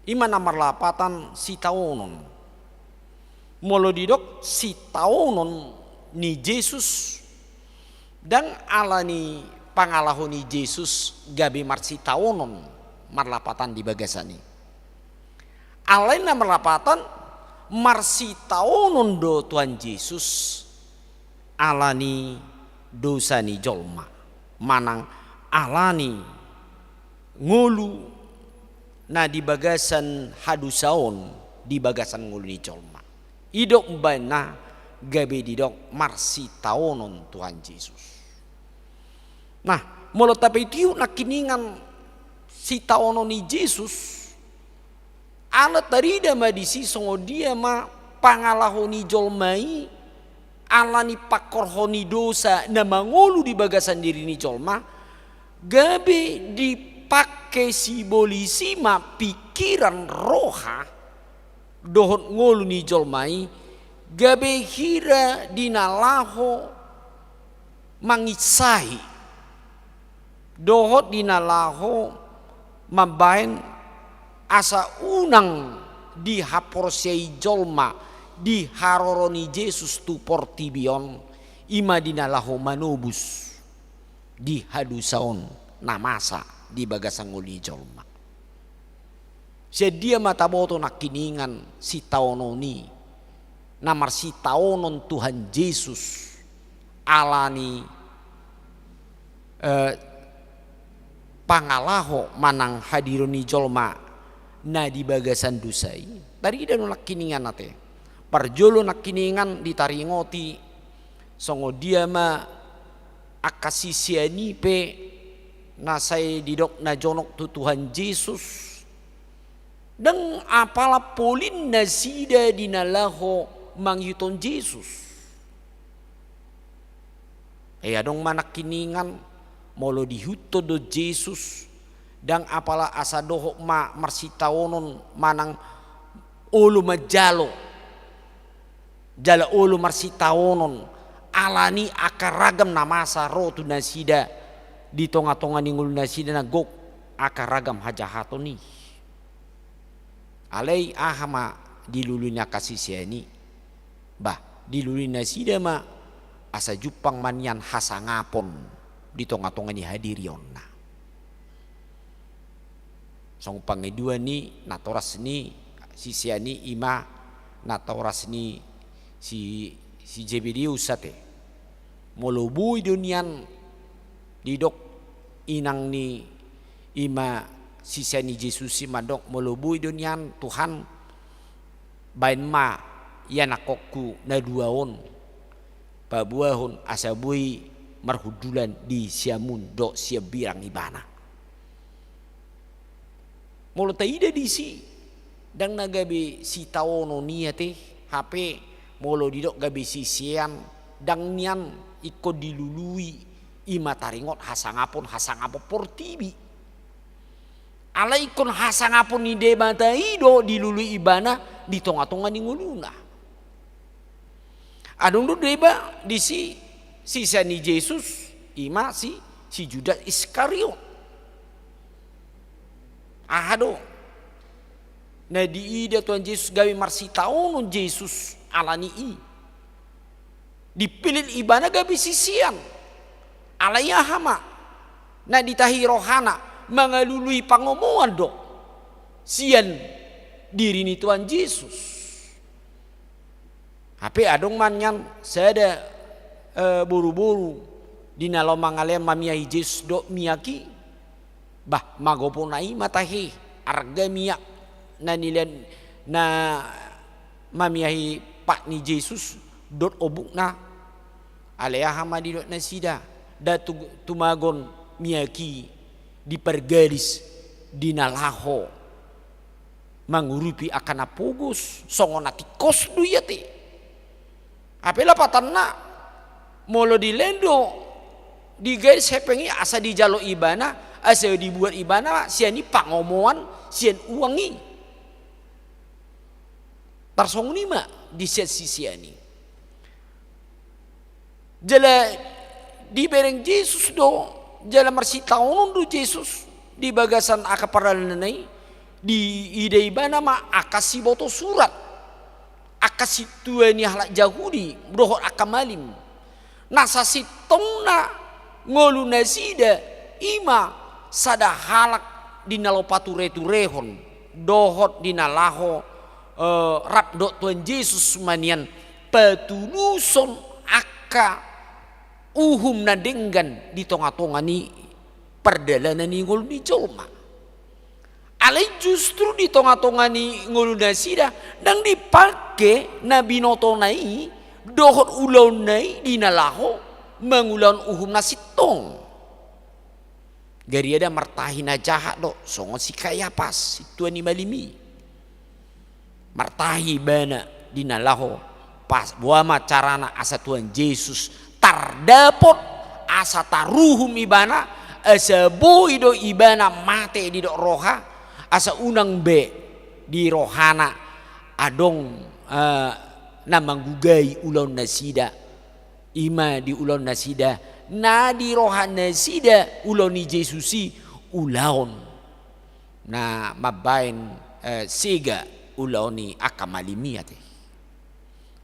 i ma na marlapatan sitaonon. Molo didok sitaonon ni Jesus, ndang ala ni pangalaho ni Jesus gabe marsitaonon marlapatan di bagasan i. Alai na marlapatan marsitaonon do Tuhan Jesus ala ni dosa ni jolma, manang ala ni ngolu na di bagasan hadosaon di bagasan ngolu ni jolma. I do umbahen na gabe didok marsitaonon Tuhan Jesus. Nah, molo tapaihutihut nangkiningan sitaonon ni Jesus, ala tarida ma disi songon dia ma pangalaho ni jolma i, ala ni pangkorhon ni dosa na mangolu di bagasan diri ni jolma, gabe dipangke sibolis i ma pingkiran, roha dohot ngolu ni jolma i, gabe hira di na laho manginsai dohot di na laho mambahen asa unang dihaporseai jolma di haroro ni Jesus tu portibi on, i ma di na laho manobus di hadosaon na masa di bagasan ngolu ni jolma. Sian dia ma taboto nangkiningan sitaonon i, na marsitaonon Tuhan Jesus ala ni, eh, pangalaho manang hadiron ni jolma na di bagasan dosa i? Tarida do nangkiningan ate. Parjolo nangkiningan ditaringoti songon dia ma angka sisean i pe na sai didok na jonok tu Tuhan Jesus, ndang apala polin nasida di na laho mangihuthon Jesus. Ai adong ma nangkiningan molo diihuthon do Jesus, ndang apala asa dohot ma marsitaonon manang olo manjalo jala olo marsitaonon, ala ni angka ragam na masa ro tu nasida di tongatonga ni ngolu nasida na gok angka ragam hajahaton i. Alai aha ma dilului ni angka sisean i? Bah, dilului nasida ma asa jumpang ma nian hasangapon di tongatonga ni hadirionna. Songon pangidoan ni natoras ni sisean i, i ma natoras ni si, si Zebedeus ate. Molo boi do nian, didok inang ni i ma sisean ni Jesus i mandok, molo boi do nian Tuhan, baen ma ianakkonku na dua on, paboahon asa boi marhundulan di siamun dohot siambirang ibana. Molo taida disi, ndang na gabe sitaonon i ate, hape molo didok gabe sisean, ndang nian ingkon dilului i ma taringot hasangapon, hasangapon portibi. Alai ingkon hasangapon ni Debata i do dilului ibana di tongatonga ni ngoluna. Adong do deba disi sisean ni Jesus, i ma si, si Judas Iskariot. Aha do na diida Tuhan Jesus gabe marsitaonon Jesus ala ni i? Dipillit ibana gabe sisean. Alai aha ma na ditahi rohana? Mangalului pangomoan do sian diri ni Tuhan Jesus. Hape adong ma nian sada, eh, boruboru di na laho mangalean mamiahi Jesus dohot miak i. Bah, magopona i ma tahe arga miak na nilean na mamiahi pat ni Jesus dohot ombukna. Alai aha ma didok nasida? Nda tu, tumagon miak i dipargadis di na laho mangurupi angka na pogos, songon na tingkos do i ate. Hape lapatanna, molo dilean do digadis hepeng i asa dijalo ibana, asa dibuat ibana sian i pangomoan sian uang i. Tarsongon i ma di sisean i. Jala dibereng Jesus do, jala marsitaonon do Jesus di bagasan angka pardalananna i, diida ibana ma angka siboto surat, angka sintua ni halak Jahudi dohot angka malim. Na sasintongna ngolu nasida i ma sada halak di na laho patureturehon dohot di na laho, eh, rap dohot Tuhan Jesus ma nian patuluson angka uhum na denggan di tongatonga ni pardalanan ni ngolu ni jolma. Alai justru di tongatonga ni ngolu nasida ndang dipangke na binotona i dohot ulaonna i di na laho mangulahon uhum na sintong. Gariada martahi na jahat do, songon si Kayapas, sintua ni malim i. Martahi ibana di na laho pas, boha ma carana asa Tuhan Jesus tardapot, asa taruhum ibana, asa boi do ibana mate didok roha, asa unang be di rohana adong, eh, na manggugai ulaon nasida. I ma di ulaon nasida, na di roha nasida ulaon ni Jesus i ulaon na mambaen, eh, sega ulaon ni angka malim i ate.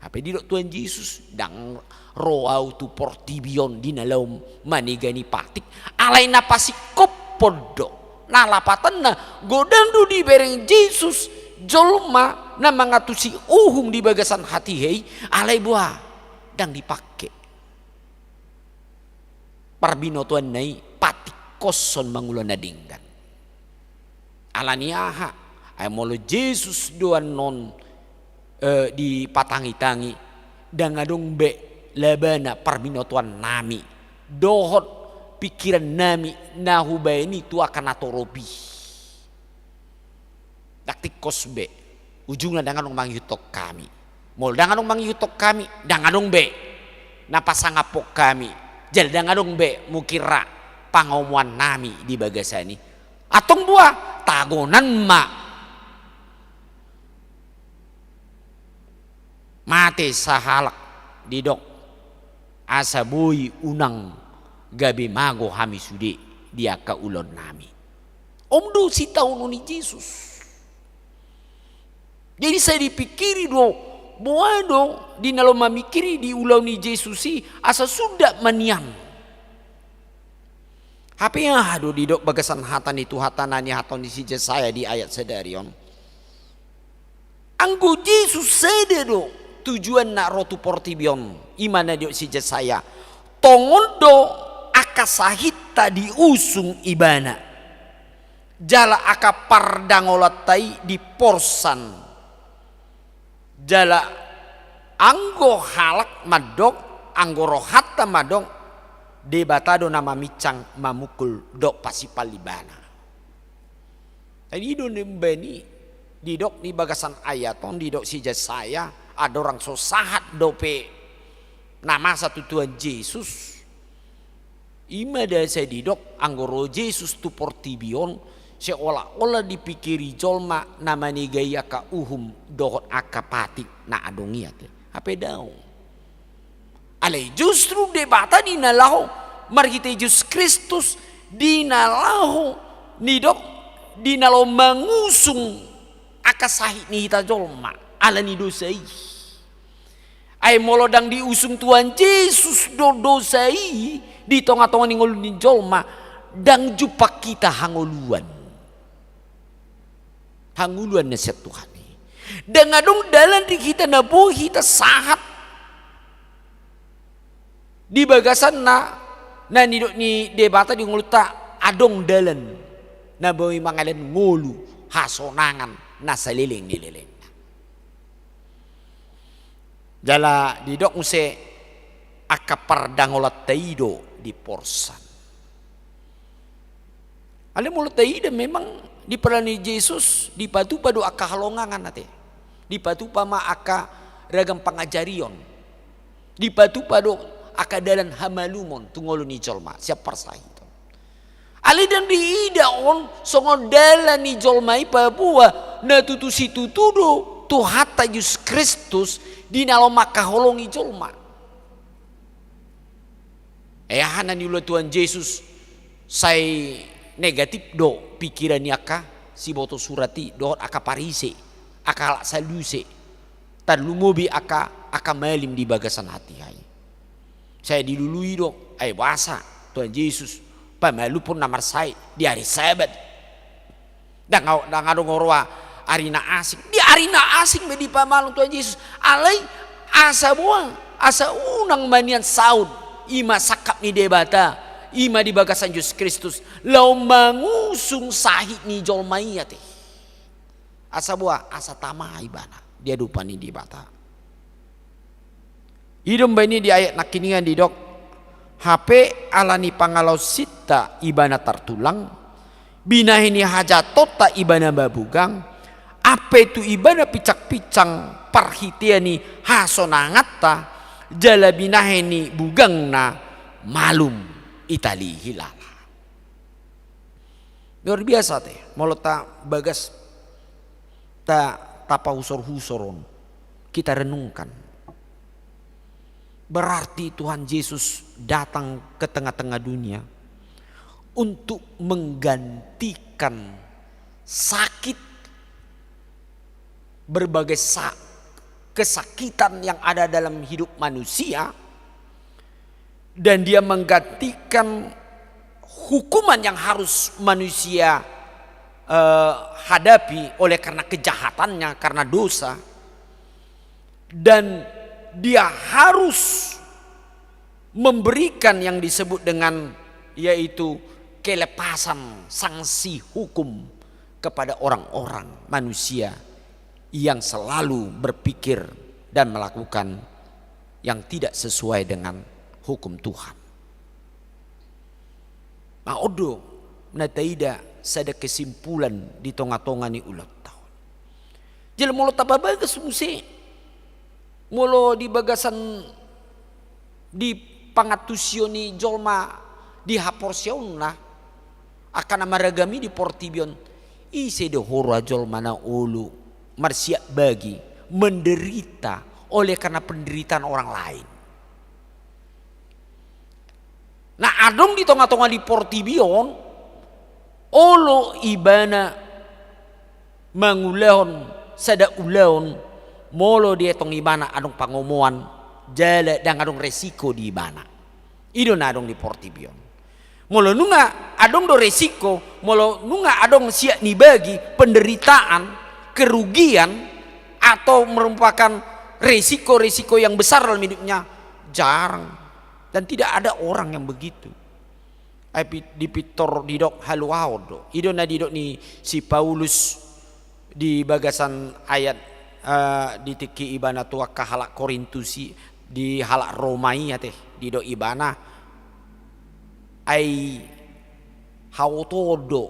Hape didok Tuhan Jesus, ndang ro ahu tu portibi on di na laho manegani patik, alai na pasingkophon do. Na lapatanna, godang do dibereng Jesus jolma na mangantusi uhum di bagasan hatiha i, alai boha, ndang dipangke. Parbinotoanna i patikkoshon mangula na denggan. Ala ni aha? Ai molo Jesus do annon, eh, dipatangitangi, ndang adong be labana parbinotoannami dohot pingkirannami na hubaen i tu angka na torop i. Ndang tingkos be, ujungna ndang adong mangihuthon hami. Molo ndang adong mangihuthon hami, ndang adong be na pasangaphon hami, jala ndang adong be mungkin ra pangomoannami di bagasan i. Antong boha, tagonan ma. Mate sahalak didok, asa boi unang gabe mago hami sude di angka ulaonnami. On do sitaonon ni Jesus. Jadi sai dipingkiri do, boha do di na laho mamingkiri di ulaon ni Jesus i asa sundat ma nian. Hape aha do didok bagasan hata ni Tuhanta na nihatahon ni si Jesaya di ayat sadari on? Anggo Jesus sada do tujuanna ro tu portibi on, i ma na didok si Jesaya, tongon do angka sahitta diusung ibana, jala angka pardangolanta i diporsan. Jala anggo halak mandok, anggo rohanta mandok, Debata do na maminsang, mamungkul dohot pasipal ibana. Jadi i do umbaen i, didok di bagasan ayat on, didok si Jesaya, andorang so sahat dope na masa tu Tuhan Jesus. I ma da sai didok, anggo ro Jesus tu portibi on, seolah-olah dipingkiri jolma na manega i angka uhum dohot angka patik na adong i ate. Hape daong. Alai justru Debata di na laho marhite Jesus Kristus, di na laho nidok, di na laho mangusung angka sahit ni hita jolma ala ni dosa i. Ai molo ndang diusung Tuhan Jesus do dosa i di tongatonga ni ngolu ni jolma, ndang jumpang hita hangoluan. Hangoluan na sian Tuhan i. Ndang adong dalan di hita na boi hita sahat di bagasan na, na nidok ni Debata di ngolunta, adong dalan na boi mangalehon ngolu hasonangan na saleleng ni lelengna. Jala didok muse angka pardangolanta i do diporsan. Alai molo taida memang di pardalanan ni Jesus dipatupa do angka halongangan ate. Dipatupa ma angka ragam pangajarion. Dipatupa do angka dalan hamalumon tu ngolu ni jolma sian parsahiton. Alai ndang diida on songon dalan ni jolma i paboa na tutu situtu do Tuhanta Jesus Kristus di na laho mangkaholongi jolma. Ai aha na niula Tuhan Jesus sai Negatif do pikiran ni angka siboto surat i dohot angka Parise, angka halak Saduse, tarlumobi angka, angka malim di bagasan hatiha i. Sai dilului do, ai boasa Tuhan Jesus pamalumhon na marsahit di ari Sabat. Ndang, ndang adong roa ari na asing. Di ari na asing be dipamalum Tuhan Jesus. Alai asa boha, asa unang ma nian saut, i ma sangkap ni Debata, i ma di bagasan Jesus Kristus, laho mangusung sahit ni jolma i ate. Asa boha, asa tama ibana di adopan ni Debata. I do umbahen i di ayat nangkiningan didok, hape ala ni pangalaosinta ibana tartulang, binahen ni hajahatonta ibana mabugang, ampe tu ibana pinsangpinsang parhitean ni hasonanganta, jala binahen ni bugangna malum i talihilala. Luar biasa ate, molo tabagas, ta, tapahusorhusor on, kita renungkan. Berarti Tuhan Yesus datang ke tengah-tengah dunia untuk menggantikan sakit berbagai sa-, kesakitan yang ada dalam hidup manusia, dan Dia menggantikan hukuman yang harus manusia, eh, hadapi oleh karena kejahatannya, karena dosa, dan Dia harus memberikan yang disebut dengan, yaitu kelepasan sanksi hukum kepada orang-orang, manusia yang selalu berpikir dan melakukan yang tidak sesuai dengan hukum Tuhan. Nah, on do na taida sada kesimpulan di tongatonga ni ulaonta on. Jala molo tapabagas muse, molo di bagasan, di pangantusion ni jolma di haporseaonna, angka na maragama i di portibi on, ise do huroha jolma na olo marsiap bagi, menderita oleh karena penderitaan orang lain? Na adong di tongatonga ni portibi on, olo ibana mangulahon sada ulaon, molo dietong ibana adong pangomoan, jala ndang adong resiko di ibana. I do na adong di portibi on. Molo nunga adong do resiko, molo nunga adong siap ni bagi, penderitaan, kerugian, atau merupakan resiko-resiko yang besar dalam hidupnya, jarang. Dan tidak ada orang yang begitu. Ai pi-, di pintor didok haluaon do. I do na didok ni si Paulus di bagasan ayat, eh, di tingki ibana tu angka halak Korintus i, di halak Roma i ate, didok ibana, ai haotoon do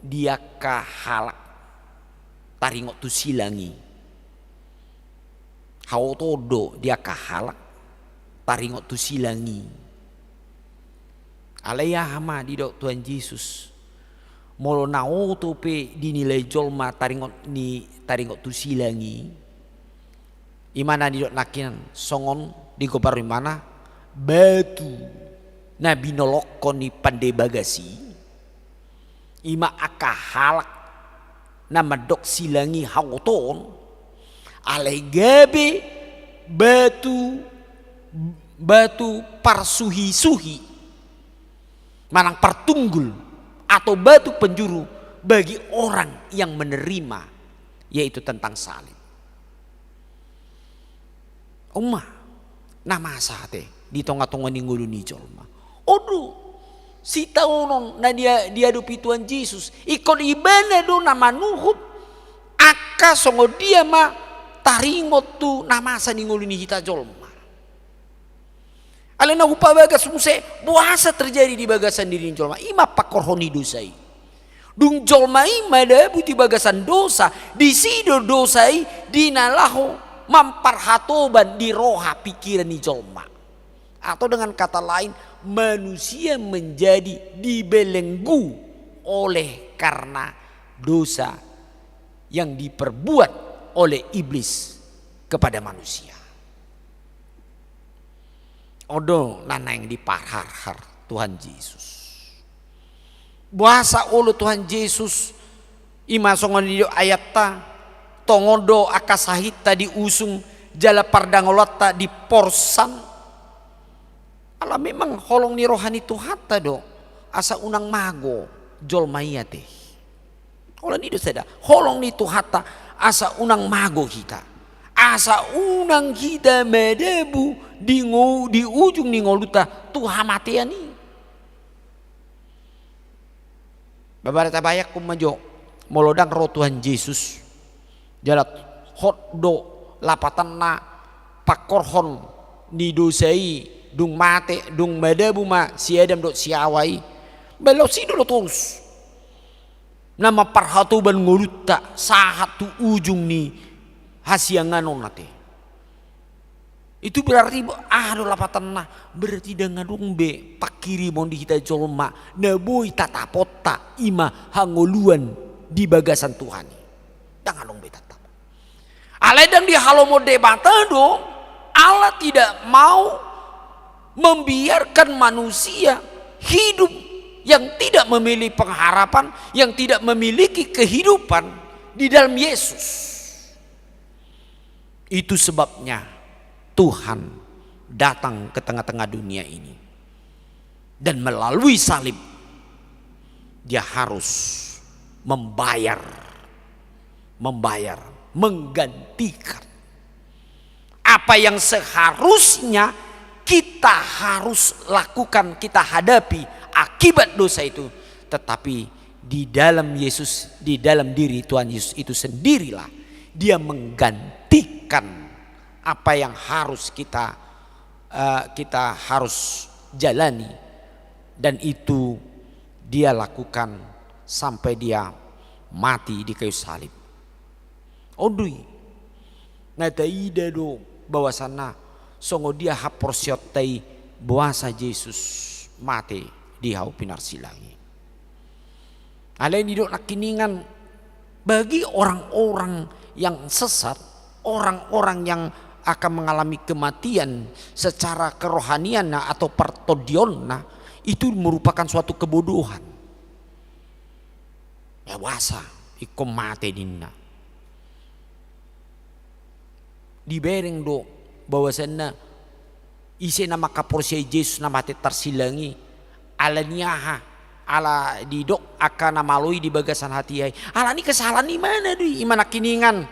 di angka halak taringot tu silang i. Haotoon do di angka halak taringot tu silang i. Alai aha ma didok Tuhan Jesus? Molo na oto pe dinilai jolma taringot ni, taringot tu silang i, i ma na didok nangkinan, songon digombarhon ibana, batu na binolongkon ni pande bagas i, i ma angka halak na mandok silang i haotoon, alai gabe batu, batu parsuhisuhi manang partunggul atau batu penjuru bagi orang yang menerima, yaitu tentang salib. On ma na masa ate di tongatonga ni ngolu ni jolma. On do sitaonon na dia-, diadopi Tuhan Jesus, ingkon ibana do na manuhuk angka songon dia ma taringot tu na masa ni ngolu ni hita jolma. Alai na hupabagas muse, boasa terjadi di bagasan diri ni jolma, i ma pangkorhon ni dosa i. Dung jolma i madabu di bagasan dosa, disi do dosa i di na laho mamparhatoban di roha pikiran ni jolma. Atau dengan kata lain, manusia menjadi dibelenggu oleh karena dosa yang diperbuat oleh iblis kepada manusia. On do na naeng dipaharhar Tuhan Jesus. Boasa olo Tuhan Jesus, ima songon i do ayatta, tongon do angka sahitta diusung, jala pardangolonta diporsan. Ala memang holong ni roha ni Tuhanta do, asa unang mago jolma i ate. Holan i do sada, holong ni Tuhanta, asa unang mago hita. Asa unang hita madabu di ngo-, di ujung ni ngolunta tu hamatean i. Babareta, bayangkon ma jo, molo ndang ro Tuhan Jesus, jala hot do lapatanna pangkorhon ni dosa i, dung mate, dung madabu ma si Adam dohot si Hawa i. Ba laos i do, do torus na mamparhatoban ngolunta sahat tu ujung ni hasiangan on ate. Itu berarti bo-, aha do lapatanna? Berarti ndang adong be pangkirimon di hita jolma na boi tataponta, ima hangoluan di bagasan Tuhan i. Ndang adong be tatap. Alai ndang dihalomohon Debata do, Allah tidak mau membiarkan manusia hidup yang tidak memiliki pengharapan, yang tidak memiliki kehidupan di dalam Yesus. Itu sebabnya Tuhan datang ke tengah-tengah dunia ini. Dan melalui salib, dia harus membayar, membayar, menggantikan apa yang seharusnya kita harus lakukan, kita hadapi akibat dosa itu. Tetapi di dalam Yesus, di dalam diri Tuhan Yesus itu sendirilah dia menggantikan apa yang harus kita, eh, kita harus jalani. Dan itu dia lakukan sampai dia mati di kayu salib. On do i. Na taida do bahwasanna songon dia haporseaonta i, boasa Jesus mate di hau pinarsilang i. Alai didok nangkiningan, bagi orang-orang yang sesat, orang-orang yang akan mengalami kematian secara kerohanian atau partondionna, itu merupakan suatu kebodohan. Ya, boasa ingkon mate ninna. Dibereng do bahwasanna ise na mangkaporseai Jesus na mate tarsilang i, ala ni aha? Ala didok angka na malo i di bagasan hatiha i, ala ni kesalahan ni ibana do i. Ima nangkiningan,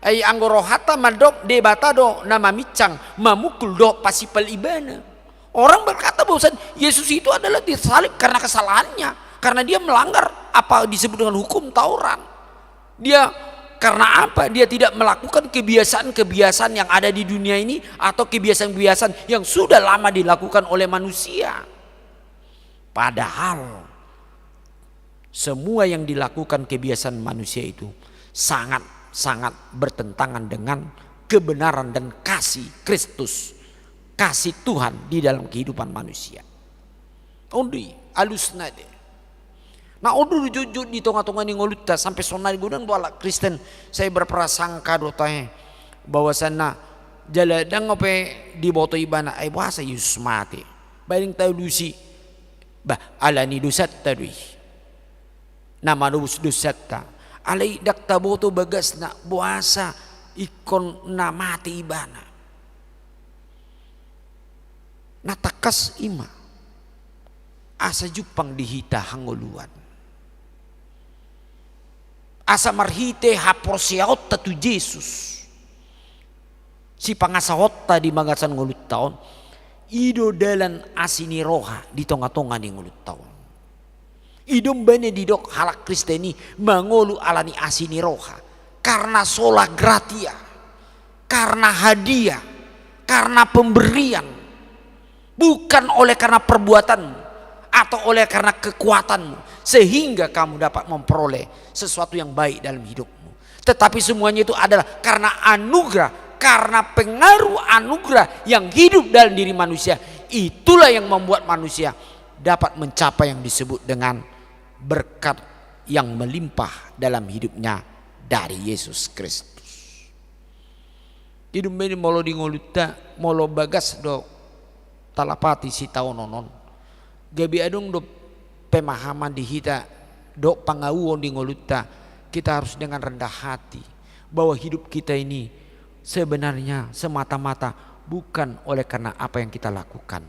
ai anggo rohanta mandok Debata do na maminsang, mamukul dohot pasimpal ibana. Orang berkata bahwasan Yesus itu adalah disalib karena kesalahannya, karena dia melanggar apa disebut dengan hukum Taurat. Dia, karena apa? Dia tidak melakukan kebiasaan-kebiasaan yang ada di dunia ini atau kebiasaan-kebiasaan yang sudah lama dilakukan oleh manusia. Padahal semua yang dilakukan kebiasaan manusia itu sangat-sangat bertentangan dengan kebenaran dan kasih Kristus, kasih Tuhan di dalam kehidupan manusia. On do i, alusna do i. Na on do jotjot di tonga-tonga ni ngolunta, sampe sonari godang do halak Kristen sai berprasangka do tahe, bahwasanna jala ndang ope diboto ibana, ai boasa Yesus mate. Baen talusi, bah, ala ni dosanta do i. Na manobus dosanta. Alai ndang taboto bagasna, boasa ingkon na mate ibana. Na tangkas ima, asa jumpang di hita hangoluan. Asa marhite haporseaonta tu Jesus, sipangasahonta di bagasan ngolunta on, i do dalan asi ni roha di tonga-tonga ni ngolunta on. I do umbahen didok halak Kristen i mangolu ala ni asi ni roha, karena sola gratia, karena hadiah, karena pemberian, bukan oleh karena perbuatanmu atau oleh karena kekuatanmu, sehingga kamu dapat memperoleh sesuatu yang baik dalam hidupmu. Tetapi semuanya itu adalah karena anugerah, karena pengaruh anugerah yang hidup dalam diri manusia. Itulah yang membuat manusia dapat mencapai yang disebut dengan berkat yang melimpah dalam hidupnya dari Yesus Kristus. Jadi umbahen molo di ngolunta, molo bagas do talapati sitaonon on, gabe adong do pemahaman di hita, dohot pangauon di ngolunta, kita harus dengan rendah hati bahwa hidup kita ini sebenarnya semata-mata bukan oleh karena apa yang kita lakukan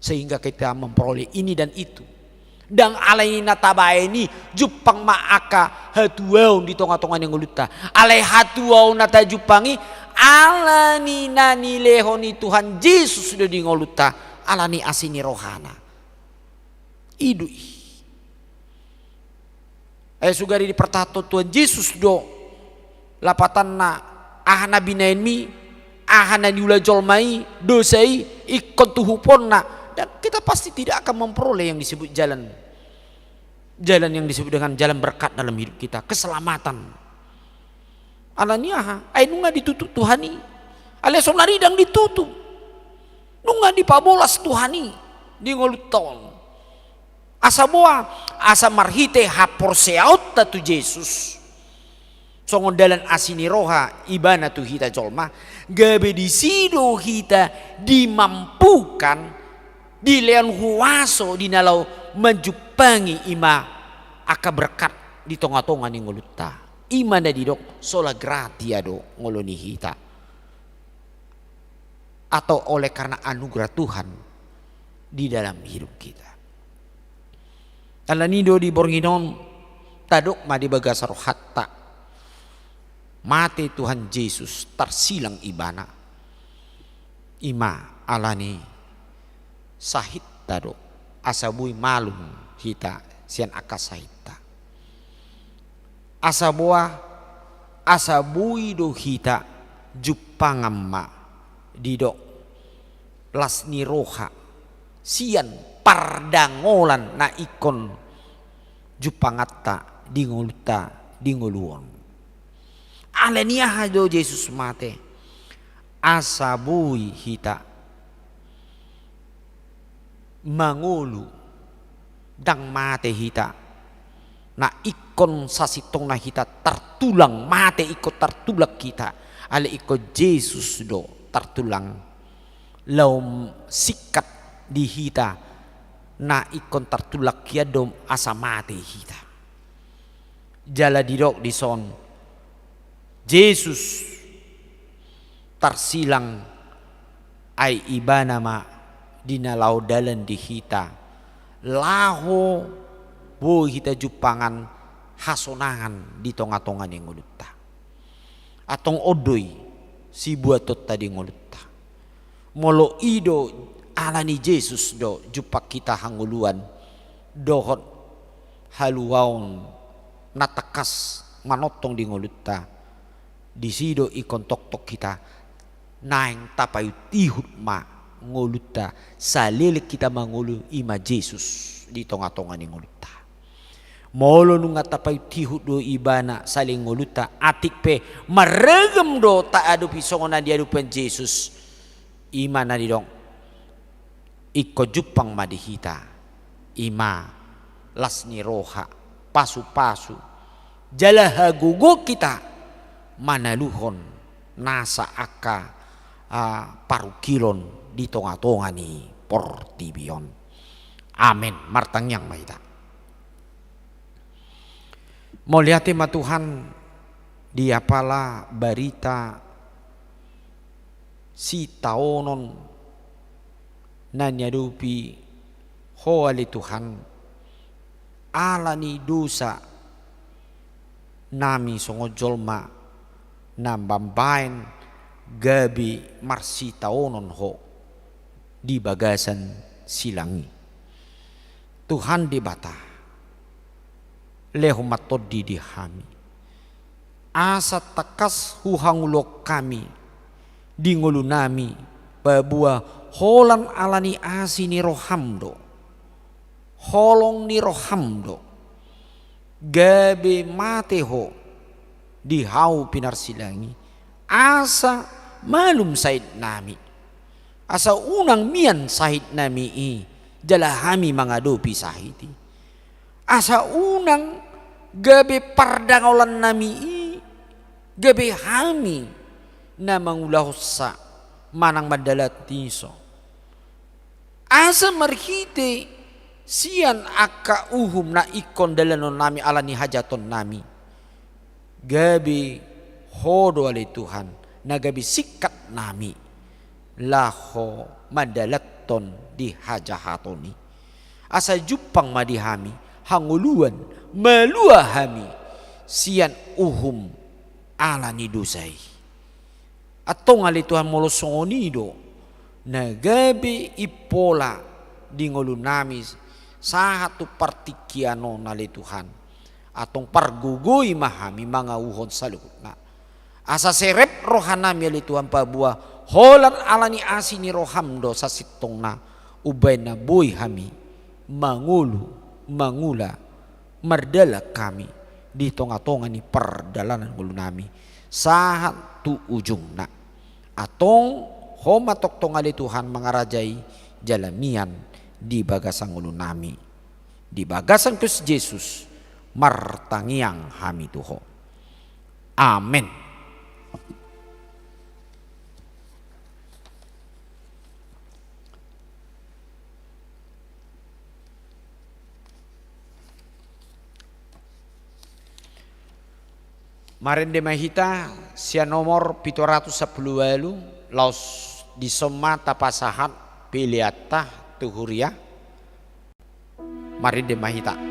sehingga kita memperoleh ini dan itu. Ndang alani na tabaen i jumpang ma angka hatuaon di tonga-tonga ni ngolunta. Alai hatuaon na tajumpang i alani na nilehon ni Tuhan Jesus do di ngolunta, alani asi ni rohana. I do i. Ai sugari dipartahanhon Tuhan Jesus do lapatanna, aha na binaenmi, aha na niula jolma i, dosa i, ingkon tuhuponna, dan kita pasti tidak akan memperoleh yang disebut jalan, jalan yang disebut dengan jalan berkat dalam hidup kita, keselamatan. Alani aha? Ai nunga ditutup Tuhan i. Alai saonari ndang ditutup. Nunga dipabolas Tuhan i di ngolunta on. Asa boha? Asa marhite haporseaonta tu Jesus songon dalan asi ni roha ibana tu hita jolma, gabe disi do hita dimampukan, dilehon huaso di na laho manjumpangi i ma angka berkat di tonga-tonga ni ngolunta. I ma na didok sola gratia do ngolu ni hita, atau oleh karena anugerah Tuhan di dalam hidup kita. Alani do di borngin on tadok ma di bagasan rohanta, mate Tuhan Jesus, tarsilang ibana, i ma alani sahitta do, asa boi malum hita sian angka sahitta. Asa boha? Asa boi do hita jumpangan ma didok las ni roha sian pardangolan na ingkon jumpanganta di ngolunta di ngolu on. Alani aha do Jesus mate? Asa boi hita mangolu, ndang mate hita na ingkon sasintongna hita tartulang, mate ingkon tartulang hita, alai ingkon Jesus do tartulang laho singkat di hita na ingkon tartulang hian do asa mate hita. Jala didok dison, Jesus tarsilang, ai ibana ma di na laho dalan di hita, laho boi hita jumpangan hasonangan di tonga-tonga ni ngolunta. Antong on do i sibuatonta di ngolunta. Molo i do alani Jesus do jumpang hita hangoluan dohot haluaon na tangkas manongtong di ngolunta, disi do ingkon tongtong hita naeng tapaihut-ihut ma ngolunta, saleleng hita mangolu i ma Jesus di tonga-tonga ni ngolunta. Molo nunga tapaihut-ihut do ibana saleleng ngolunta, atik pe marragam do taadopi songon na diadopi Jesus, i ma na didok ingkon jumpang ma di hita, i ma las ni roha, pasu-pasu, jala hagogoon hita manaluhon nasa angka, ah, parungkilon di tonga-tonga ni portibi on. Amen. Martangiang ma hita. Mauliate ma Tuhan di apala barita sitaonon na niadopi Ho ale Tuhan, alani dosa nami songon jolma na mambaen gabe marsitaonon Ho di bagasan silang i. Tuhan Debata, lehon ma tondi di hami, asa tangkas huhangoluhon hami di ngolunami, paboa holan alani asi ni roham do, holong ni roham do, gabe mate Ho di hau pinarsilang i, asa malum sahitnami, asa unang mian sahitnami i jala hami mangadopi sahit i. Asa unang gabe pardangolan nami i, gabe hami na mangulahonsa manang mandalanisa. Asa marhite sian angka uhum na ingkon dalanonnami ala ni hajahatonnami. Gabe Ho do ale Tuhan na gabe singkatnami laho mandalanhon di hajahaton i. Asa jumpang ma di hami hangoluan, malua hami sian uhum ala ni dosa i. Antong ale Tuhan, molo songon i do na gabe impola di ngolunami sahat tu partingkian on ale Tuhan, antong pargogoi ma hami mangauhon saluhutna. Asa serep rohanami ale Tuhan, paboa holan ala ni asi ni roham do sasintongna umbahen na boi hami mangolu, mangula, mardalan hami di tongatonga ni pardalanan ngolunami sahat tu ujungna. Antong Ho ma tongtong ale Tuhan mangarajai jala mian di bagasan ngolunami. Di bagasan Kristus Jesus martangiang hami tu Ho. Amen. Marende ma hita sian nomor pitu ratus sampulu ualu, laos dison ma tapasahat peleanta tu huria. Marende ma hita.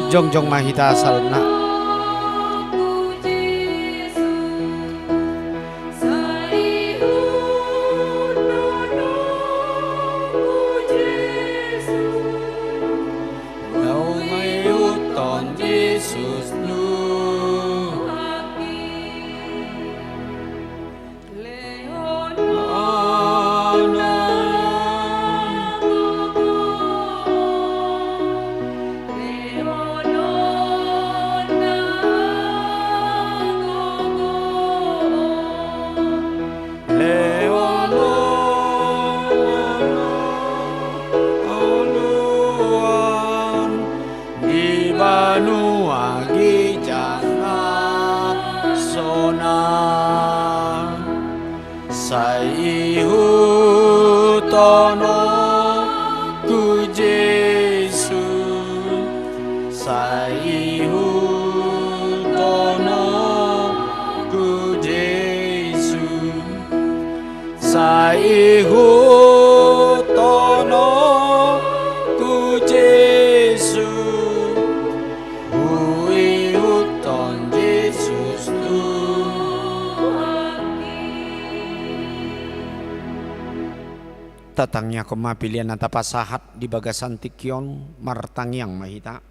Jongjong ma hita saluhutna. Laho mangihuthon Jesus nuaeng. Di banua ginjang nasional, sai ihuthon Ho Jesus, sai ihuthon Ho Jesus. Sai ihuthon Ho Jesus, huihuthon Jesus nuaeng. Tatangiangkon ma pelean na tapasahat di bagasan tingki on, martangiang ma hita.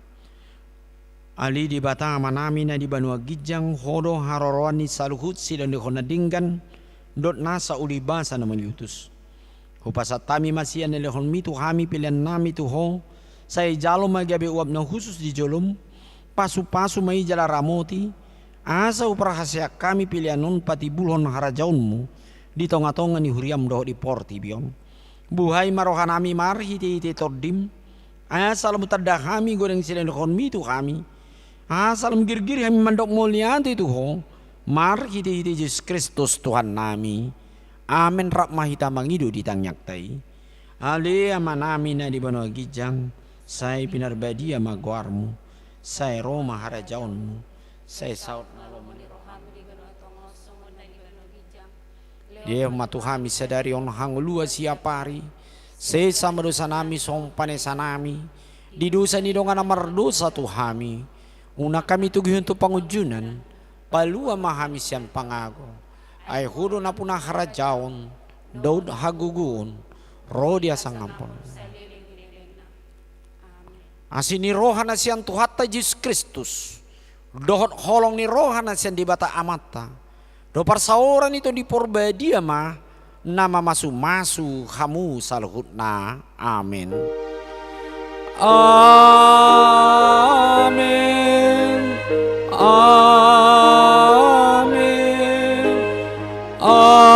Ale Debata Amanami na di banua ginjang, Ho do haroroan ni saluhut silehonlehon na denggan dohot nasa uli basa na mauliutus. Hupasahat hami ma sian na nilehonmi tu hami pelean nami tu Ho, sai jalo ma gabe uap na hushus di jolom, pasupasu ma i jala ramoti, asa huparhaseang hami pelean on patimbulhon harajaonmu di tongatonga ni huriam dohot di portibi on. Buhai ma roha nami marhitehite Tondim, asa lam tanda hami godang sian na nilehonmi tu hami, asa lam girgir hami mandok mauliate tu Ho, marhitehite Jesus Kristus Tuhan nami. Amen. Rap ma hita mangido di tangiangta i. Ale Amanami na di banua ginjang, sai pinarbadia ma goarmu, sai ro ma harajaonmu, sai saut ma lomo ni roham di banua tonga on songon na di banua ginjang. Lehon ma tu hami sadari on hangoluan siapari, sesa ma dosanami songon panesanami di dosa ni dongan na mardosa tu hami. Unang hami togihon tu pangunjunan, palua ma hami sian pangago. Ai Ho do nampuna harajaon dohot hagogoon ro di hasangapon. Asi ni roha na sian Tuhanta Jesus Kristus, dohot holong ni roha na sian Debata Amanta, dohot parsaoran ni Tondi Porbadia ma na mamasumasu hamu saluhutna. Amen. Amen. Amen. Amen.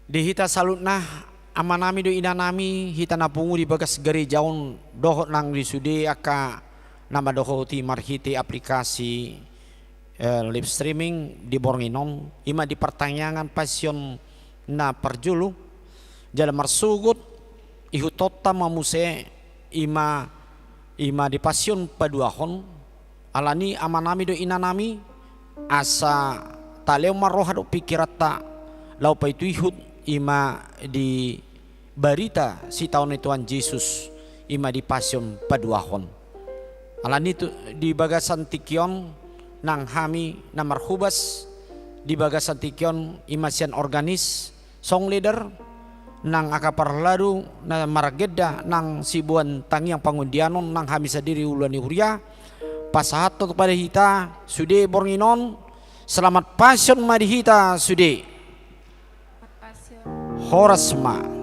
Di hita saluhutna, amanami dohot inanami, hita na pungu di bagas gareja on dohot nang di sude angka na mandohoti marhite aplikasi, eh, live streaming di borngin on, i ma di partangiangan Passion na parjolo, jala marsogot ihuthonta ma muse i ma, i ma di Passion paduahon. Alani amanami dohot inanami, asa talehon ma roha dohot pingkiranta laho paihutihut i ma di barita sitaonon ni Tuhan Jesus, i ma di Passion paduahon. Alani tu, di bagasan tingki on nang hami na marhobas di bagasan tingki on, i ma sian organis, song leader, nang angka parladu na maragenda nang siboan tangiang pangundianon, nang hami sandiri uluan ni huria, pasahathon pada hita sude borngin on. Selamat Passion ma di hita sude. Horas ma.